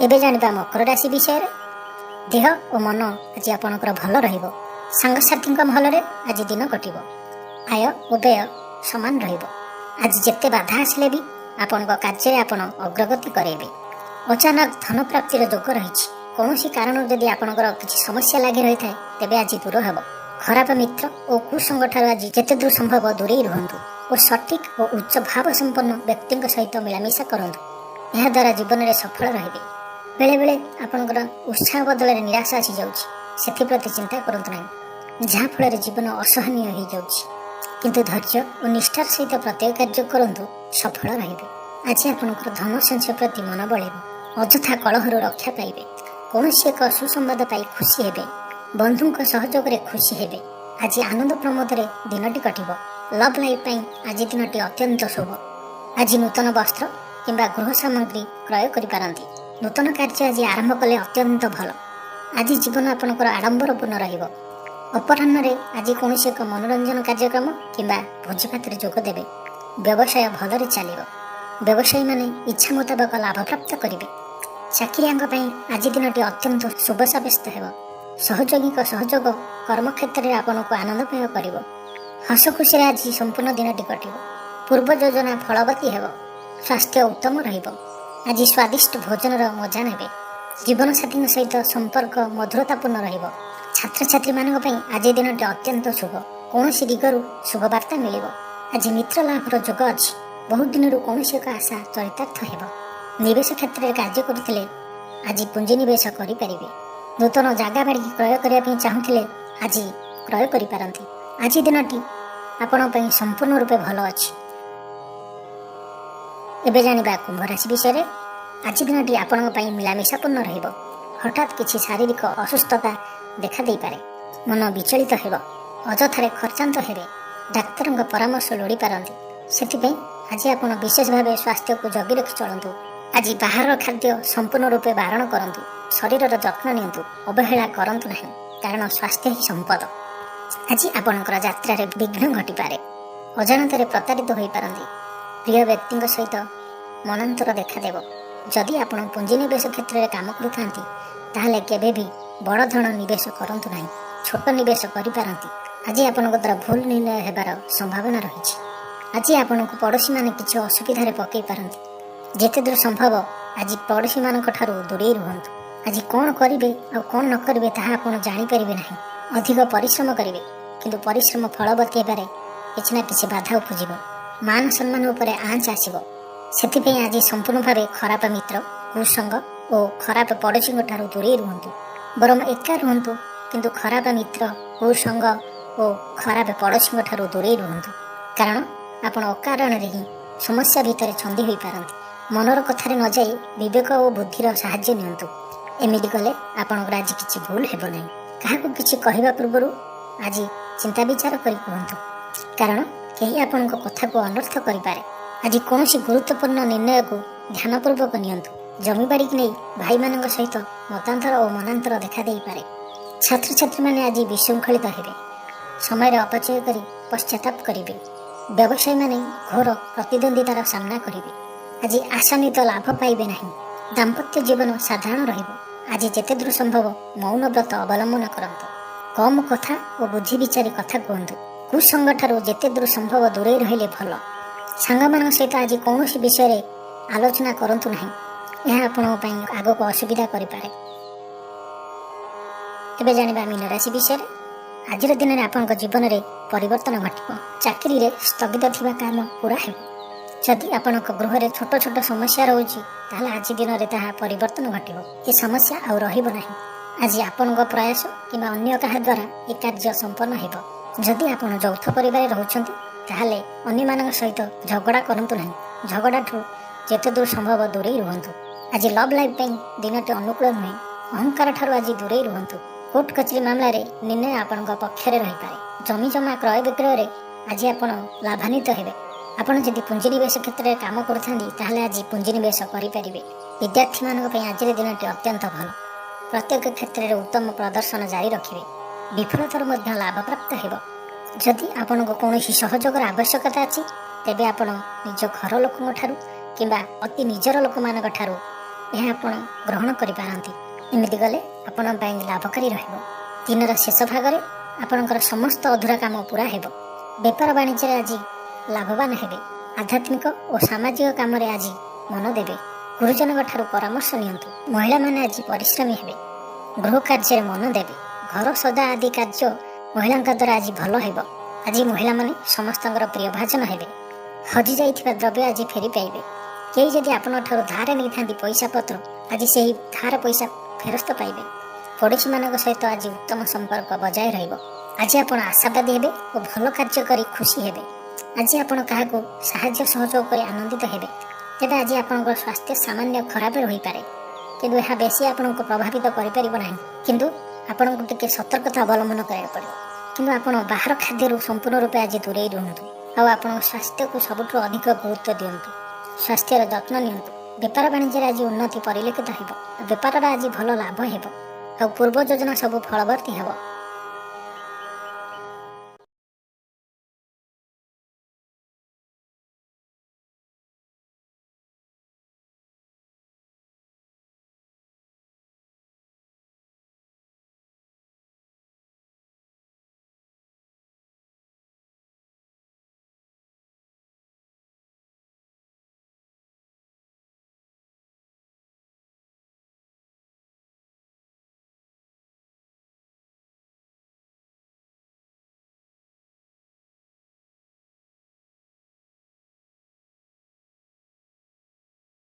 ଏବେ ଜାଣିବା ମକର ରାଶି ବିଷୟରେ। ଦେହ ଓ ମନ ଆଜି ଆପଣଙ୍କର ଭଲ ରହିବ। ସାଙ୍ଗସାଥୀଙ୍କ ମହଲରେ ଆଜି ଦିନ କଟିବ। ଆୟ ଓ ବ୍ୟୟ ସମାନ ରହିବ। ଆଜି ଯେତେ ବାଧା ଆସିଲେ ବି ଆପଣଙ୍କ କାର୍ଯ୍ୟରେ ଆପଣ ଅଗ୍ରଗତି କରାଇବେ। ଅଚାନକ ଧନ ପ୍ରାପ୍ତିର ଯୋଗ ରହିଛି। କୌଣସି କାରଣରୁ ଯଦି ଆପଣଙ୍କର କିଛି ସମସ୍ୟା ଲାଗି ରହିଥାଏ, ତେବେ ଆଜି ଦୂର ହେବ। ଖରାପ ମିତ୍ର ଓ କୁସଙ୍ଗ ଠାରୁ ଆଜି ଯେତେ ଦୂର ସମ୍ଭବ ଦୂରେଇ ରୁହନ୍ତୁ ଓ ସଠିକ ଓ ଉଚ୍ଚ ଭାବ ସମ୍ପନ୍ନ ବ୍ୟକ୍ତିଙ୍କ ସହିତ ମିଳାମିଶା କରନ୍ତୁ। ଏହାଦ୍ୱାରା ଜୀବନରେ ସଫଳ ରହିବେ। ବେଳେବେଳେ ଆପଣଙ୍କର ଉତ୍ସାହ ବଦଳରେ ନିରାଶା ଆସିଯାଉଛି, ସେଥିପ୍ରତି ଚିନ୍ତା କରନ୍ତୁ ନାହିଁ, ଯାହାଫଳରେ ଜୀବନ ଅସହନୀୟ ହୋଇଯାଉଛି। କିନ୍ତୁ ଧୈର୍ଯ୍ୟ ଓ ନିଷ୍ଠାର ସହିତ ପ୍ରତ୍ୟେକ କାର୍ଯ୍ୟ କରନ୍ତୁ, ସଫଳ ରହିବେ। ଆଜି ଆପଣଙ୍କର ଧନ ସଞ୍ଚୟ ପ୍ରତି ମନ ବଳିବ। ଅଯଥା କଳହରୁ ରକ୍ଷା ପାଇବେ। କୌଣସି ଏକ ସୁସମ୍ବାଦ ପାଇ ଖୁସି ହେବେ। ବନ୍ଧୁଙ୍କ ସହଯୋଗରେ ଖୁସି ହେବେ। ଆଜି ଆନନ୍ଦ ପ୍ରମୋଦରେ ଦିନଟି କଟିବ। ଲଭ୍ ଲାଇଫ୍ ପାଇଁ ଆଜି ଦିନଟି ଅତ୍ୟନ୍ତ ଶୁଭ। ଆଜି ନୂତନ ବସ୍ତ୍ର କିମ୍ବା ଗୃହ ସାମଗ୍ରୀ କ୍ରୟ କରିପାରନ୍ତି। ନୂତନ କାର୍ଯ୍ୟ ଆଜି ଆରମ୍ଭ କଲେ ଅତ୍ୟନ୍ତ ଭଲ। ଆଜି ଜୀବନ ଆପଣଙ୍କର ଆଡ଼ମ୍ବରପୂର୍ଣ୍ଣ ରହିବ। ଅପରାହ୍ନରେ ଆଜି କୌଣସି ଏକ ମନୋରଞ୍ଜନ କାର୍ଯ୍ୟକ୍ରମ କିମ୍ବା ଭୋଜିଭାତରେ ଯୋଗ ଦେବେ। ବ୍ୟବସାୟ ଭଲରେ ଚାଲିବ। ବ୍ୟବସାୟୀମାନେ ଇଚ୍ଛା ମୁତାବକ ଲାଭପ୍ରାପ୍ତ କରିବେ। ଚାକିରିଆଙ୍କ ପାଇଁ ଆଜି ଦିନଟି ଅତ୍ୟନ୍ତ ଶୁଭ ସାବ୍ୟସ୍ତ ହେବ। ସହଯୋଗୀଙ୍କ ସହଯୋଗ କର୍ମକ୍ଷେତ୍ରରେ ଆପଣଙ୍କୁ ଆନନ୍ଦମୟ କରିବ। ହସ ଖୁସିରେ ଆଜି ସମ୍ପୂର୍ଣ୍ଣ ଦିନଟି କଟିବ। ପୂର୍ବ ଯୋଜନା ଫଳବତୀ ହେବ। ସ୍ୱାସ୍ଥ୍ୟ ଉତ୍ତମ ରହିବ। ଆଜି ସ୍ୱାଦିଷ୍ଟ ଭୋଜନର ମଜା ନେବେ। ଜୀବନସାଥୀଙ୍କ ସହିତ ସମ୍ପର୍କ ମଧୁରତାପୂର୍ଣ୍ଣ ରହିବ। ଛାତ୍ରଛାତ୍ରୀମାନଙ୍କ ପାଇଁ ଆଜି ଦିନଟି ଅତ୍ୟନ୍ତ ଶୁଭ। କୌଣସି ଦିଗରୁ ଶୁଭବାର୍ତ୍ତା ମିଳିବ। ଆଜି ମିତ୍ର ଲାଭର ଯୋଗ ଅଛି। ବହୁତ ଦିନରୁ କୌଣସି ଏକ ଆଶା ଚରିତାର୍ଥ ହେବ। ନିବେଶ କ୍ଷେତ୍ରରେ କାର୍ଯ୍ୟ କରୁଥିଲେ ଆଜି ପୁଞ୍ଜିନିବେଶ କରିପାରିବେ। ନୂତନ ଜାଗା ବାଡ଼ି କ୍ରୟ କରିବା ପାଇଁ ଚାହୁଁଥିଲେ ଆଜି କ୍ରୟ କରିପାରନ୍ତି। ଆଜି ଦିନଟି ଆପଣଙ୍କ ପାଇଁ ସମ୍ପୂର୍ଣ୍ଣ ରୂପେ ଭଲ ଅଛି। ଏବେ ଜାଣିବା କୁମ୍ଭ ରାଶି ବିଷୟରେ। ଆଜି ଦିନଟି ଆପଣଙ୍କ ପାଇଁ ମିଳାମିଶାପୂର୍ଣ୍ଣ ରହିବ। ହଠାତ୍ କିଛି ଶାରୀରିକ ଅସୁସ୍ଥତା ଦେଖା ଦେଇପାରେ। ମନ ବିଚଳିତ ହେବ। ଅଯଥାରେ ଖର୍ଚ୍ଚାନ୍ତ ହେବେ। ଡାକ୍ତରଙ୍କ ପରାମର୍ଶ ଲୋଡ଼ି ପାରନ୍ତି। ସେଥିପାଇଁ ଆଜି ଆପଣ ବିଶେଷ ଭାବେ ସ୍ୱାସ୍ଥ୍ୟକୁ ଜଗି ରଖି ଚଳନ୍ତୁ। ଆଜି ବାହାରର ଖାଦ୍ୟ ସମ୍ପୂର୍ଣ୍ଣ ରୂପେ ବାରଣ କରନ୍ତୁ। ଶରୀରର ଯତ୍ନ ନିଅନ୍ତୁ, ଅବହେଳା କରନ୍ତୁ ନାହିଁ, କାରଣ ସ୍ୱାସ୍ଥ୍ୟ ହିଁ ସମ୍ପଦ। ଆଜି ଆପଣଙ୍କର ଯାତ୍ରାରେ ବିଘ୍ନ ଘଟିପାରେ। ଅଜାଣତରେ ପ୍ରତାରିତ ହୋଇପାରନ୍ତି। ପ୍ରିୟ ବ୍ୟକ୍ତିଙ୍କ ସହିତ ମନାନ୍ତର ଦେଖାଦେବ। ଯଦି ଆପଣ ପୁଞ୍ଜିନିବେଶ କ୍ଷେତ୍ରରେ କାମ କରୁଥାନ୍ତି, ତାହେଲେ କେବେ ବି ବଡ଼ ଧନ ନିବେଶ କରନ୍ତୁ ନାହିଁ। ଛୋଟ ନିବେଶ କରିପାରନ୍ତି। ଆଜି ଆପଣଙ୍କ ଦ୍ୱାରା ଭୁଲ ନିର୍ଣ୍ଣୟ ହେବାର ସମ୍ଭାବନା ରହିଛି। ଆଜି ଆପଣଙ୍କୁ ପଡ଼ୋଶୀମାନେ କିଛି ଅସୁବିଧାରେ ପକାଇ ପାରନ୍ତି। ଯେତେ ଦୂର ସମ୍ଭବ ଆଜି ପଡ଼ୋଶୀମାନଙ୍କ ଠାରୁ ଦୂରେଇ ରୁହନ୍ତୁ। ଆଜି କ'ଣ କରିବେ ଆଉ କ'ଣ ନ କରିବେ, ତାହା ଆପଣ ଜାଣିପାରିବେ ନାହିଁ। ଅଧିକ ପରିଶ୍ରମ କରିବେ, କିନ୍ତୁ ପରିଶ୍ରମ ଫଳବତୀ ହେବାରେ କିଛି ନା କିଛି ବାଧା ଉପୁଜିବ। ମାନ ସମ୍ମାନ ଉପରେ ଆଞ୍ଚ ଆସିବ। ସେଥିପାଇଁ ଆଜି ସମ୍ପୂର୍ଣ୍ଣ ଭାବେ ଖରାପ ମିତ୍ର, କୁସଙ୍ଗ ଓ ଖରାପ ପଡ଼ୋଶୀଙ୍କ ଠାରୁ ଦୂରେଇ ରୁହନ୍ତୁ। ବରଂ ଏକା ରୁହନ୍ତୁ, କିନ୍ତୁ ଖରାପ ମିତ୍ର, କୁସଙ୍ଗ ଓ ଖରାପ ପଡ଼ୋଶୀଙ୍କ ଠାରୁ ଦୂରେଇ ରୁହନ୍ତୁ, କାରଣ ଆପଣ ଅକାରଣରେ ହିଁ ସମସ୍ୟା ଭିତରେ ଛନ୍ଦି ହୋଇପାରନ୍ତି। ମନର କଥାରେ ନ ଯାଇ ବିବେକ ଓ ବୁଦ୍ଧିର ସାହାଯ୍ୟ ନିଅନ୍ତୁ। ଏମିତି କଲେ ଆପଣଙ୍କର ଆଜି କିଛି ଭୁଲ ହେବ ନାହିଁ। କାହାକୁ କିଛି କହିବା ପୂର୍ବରୁ ଆଜି ଚିନ୍ତା ବିଚାର କରି କୁହନ୍ତୁ, କାରଣ କେହି ଆପଣଙ୍କ କଥାକୁ ଅନର୍ଥ କରିପାରେ। ଆଜି କୌଣସି ଗୁରୁତ୍ୱପୂର୍ଣ୍ଣ ନିର୍ଣ୍ଣୟକୁ ଧ୍ୟାନପୂର୍ବକ ନିଅନ୍ତୁ। ଜମିବାଡ଼ିକୁ ନେଇ ଭାଇମାନଙ୍କ ସହିତ ମତାନ୍ତର ଓ ମନାନ୍ତର ଦେଖା ଦେଇପାରେ। ଛାତ୍ରଛାତ୍ରୀମାନେ ଆଜି ବିଶୃଙ୍ଖଳିତ ହେବେ। ସମୟର ଅପଚୟ କରି ପଶ୍ଚାତାପ କରିବେ। ବ୍ୟବସାୟୀମାନେ ଘୋର ପ୍ରତିଦ୍ୱନ୍ଦିତାର ସାମ୍ନା କରିବେ। ଆଜି ଆଶାନ୍ୱିତ ଲାଭ ପାଇବେ ନାହିଁ। ଦାମ୍ପତ୍ୟ ଜୀବନ ସାଧାରଣ ରହିବ। ଆଜି ଯେତେ ଦୂର ସମ୍ଭବ ମୌନ ବ୍ରତ ଅବଲମ୍ବନ କରନ୍ତୁ। କମ୍ କଥା ଓ ବୁଦ୍ଧି ବିଚାରି କଥା କୁହନ୍ତୁ। କୁସଙ୍ଗ ଠାରୁ ଯେତେ ଦୂର ସମ୍ଭବ ଦୂରେଇ ରହିଲେ ଭଲ। ସାଙ୍ଗମାନଙ୍କ ସହିତ ଆଜି କୌଣସି ବିଷୟରେ ଆଲୋଚନା କରନ୍ତୁ ନାହିଁ। ଏହା ଆପଣଙ୍କ ପାଇଁ ଆଗକୁ ଅସୁବିଧା କରିପାରେ। ଏବେ ଜାଣିବା ମୀନ ରାଶି ବିଷୟରେ। ଆଜିର ଦିନରେ ଆପଣଙ୍କ ଜୀବନରେ ପରିବର୍ତ୍ତନ ଘଟିବ। ଚାକିରିରେ ସ୍ଥଗିତ ଥିବା କାମ ପୂରା ହେବ। ଯଦି ଆପଣଙ୍କ ଗୃହରେ ଛୋଟ ଛୋଟ ସମସ୍ୟା ରହୁଛି, ତାହେଲେ ଆଜି ଦିନରେ ତାହା ପରିବର୍ତ୍ତନ ଘଟିବ। ଏ ସମସ୍ୟା ଆଉ ରହିବ ନାହିଁ। ଆଜି ଆପଣଙ୍କ ପ୍ରୟାସ କିମ୍ବା ଅନ୍ୟ କାହା ଦ୍ୱାରା ଏ କାର୍ଯ୍ୟ ସମ୍ପନ୍ନ ହେବ। ଯଦି ଆପଣ ଯୌଥ ପରିବାରରେ ରହୁଛନ୍ତି, ତାହେଲେ ଅନ୍ୟମାନଙ୍କ ସହିତ ଝଗଡ଼ା କରନ୍ତୁ ନାହିଁ। ଝଗଡ଼ାଠୁ ଯେତେ ଦୂର ସମ୍ଭବ ଦୂରେଇ ରୁହନ୍ତୁ। ଆଜି ଲଭ୍ ଲାଇଫ୍ ପାଇଁ ଦିନଟି ଅନୁକୂଳ ନୁହେଁ। ଅହଙ୍କାର ଠାରୁ ଆଜି ଦୂରେଇ ରୁହନ୍ତୁ। କୋର୍ଟ କଚେରୀ ମାମଲାରେ ନିର୍ଣ୍ଣୟ ଆପଣଙ୍କ ପକ୍ଷରେ ରହିପାରେ। ଜମି ଜମା କ୍ରୟ ବିକ୍ରୟରେ ଆଜି ଆପଣ ଲାଭାନ୍ୱିତ ହେବେ। ଆପଣ ଯଦି ପୁଞ୍ଜିନିବେଶ କ୍ଷେତ୍ରରେ କାମ କରୁଥାନ୍ତି, ତାହେଲେ ଆଜି ପୁଞ୍ଜିନିବେଶ କରିପାରିବେ। ବିଦ୍ୟାର୍ଥୀମାନଙ୍କ ପାଇଁ ଆଜିର ଦିନଟି ଅତ୍ୟନ୍ତ ଭଲ। ପ୍ରତ୍ୟେକ କ୍ଷେତ୍ରରେ ଉତ୍ତମ ପ୍ରଦର୍ଶନ ଜାରି ରଖିବେ। ବିଫଳତାରୁ ମଧ୍ୟ ଲାଭପ୍ରାପ୍ତ ହେବ। ଯଦି ଆପଣଙ୍କୁ କୌଣସି ସହଯୋଗର ଆବଶ୍ୟକତା ଅଛି, ତେବେ ଆପଣ ନିଜ ଘର ଲୋକଙ୍କ ଠାରୁ କିମ୍ବା ଅତି ନିଜର ଲୋକମାନଙ୍କ ଠାରୁ ଏହା ଆପଣ ଗ୍ରହଣ କରିପାରନ୍ତି। ଏମିତି ଗଲେ ଆପଣଙ୍କ ପାଇଁ ଲାଭକାରୀ ରହିବ। ଦିନର ଶେଷ ଭାଗରେ ଆପଣଙ୍କର ସମସ୍ତ ଅଧୁରା କାମ ପୁରା ହେବ। ବେପାର ବାଣିଜ୍ୟରେ ଆଜି ଲାଭବାନ ହେବେ। ଆଧ୍ୟାତ୍ମିକ ଓ ସାମାଜିକ କାମରେ ଆଜି ମନ ଦେବେ। ଗୁରୁଜନଙ୍କ ଠାରୁ ପରାମର୍ଶ ନିଅନ୍ତୁ। ମହିଳାମାନେ ଆଜି ପରିଶ୍ରମୀ ହେବେ। ଗୃହ କାର୍ଯ୍ୟରେ ମନ ଦେବେ। ଘର ସଜା ଆଦି କାର୍ଯ୍ୟ ମହିଳାଙ୍କ ଦ୍ୱାରା ଆଜି ଭଲ ହେବ। ଆଜି ମହିଳାମାନେ ସମସ୍ତଙ୍କର ପ୍ରିୟଭାଜନ ହେବେ। ହଜି ଯାଇଥିବା ଦ୍ରବ୍ୟ ଆଜି ଫେରି ପାଇବେ। କେହି ଯଦି ଆପଣଙ୍କ ଠାରୁ ଧାର ନେଇଥାନ୍ତି ପଇସା ପତ୍ର, ଆଜି ସେହି ଧାର ପଇସା ଫେରସ୍ତ ପାଇବେ। ପଡ଼ୋଶୀମାନଙ୍କ ସହିତ ଆଜି ଉତ୍ତମ ସମ୍ପର୍କ ବଜାୟ ରହିବ। ଆଜି ଆପଣ ଆଶାବାଦୀ ହେବେ ଓ ଭଲ କାର୍ଯ୍ୟ କରି ଖୁସି ହେବେ। ଆଜି ଆପଣ କାହାକୁ ସାହାଯ୍ୟ ସହଯୋଗ କରି ଆନନ୍ଦିତ ହେବେ। ତେବେ ଆଜି ଆପଣଙ୍କର ସ୍ୱାସ୍ଥ୍ୟ ସାମାନ୍ୟ ଖରାପ ରହିପାରେ, କିନ୍ତୁ ଏହା ବେଶୀ ଆପଣଙ୍କୁ ପ୍ରଭାବିତ କରିପାରିବ ନାହିଁ। କିନ୍ତୁ ଆପଣଙ୍କୁ ଟିକେ ସତର୍କତା ଅବଲମ୍ବନ କରିବାକୁ ପଡ଼ିବ। କିନ୍ତୁ ଆପଣ ବାହାର ଖାଦ୍ୟରୁ ସମ୍ପୂର୍ଣ୍ଣ ରୂପେ ଆଜି ଦୂରେଇ ରୁହନ୍ତୁ ଆଉ ଆପଣଙ୍କ ସ୍ୱାସ୍ଥ୍ୟକୁ ସବୁଠୁ ଅଧିକ ଗୁରୁତ୍ୱ ଦିଅନ୍ତୁ। ସ୍ୱାସ୍ଥ୍ୟର ଯତ୍ନ ନିଅନ୍ତୁ। ବେପାର ବାଣିଜ୍ୟରେ ଆଜି ଉନ୍ନତି ପରିଲକ୍ଷିତ ହେବ। ବେପାରର ଆଜି ଭଲ ଲାଭ ହେବ ଆଉ ପୂର୍ବ ଯୋଜନା ସବୁ ଫଳବର୍ତ୍ତୀ ହେବ।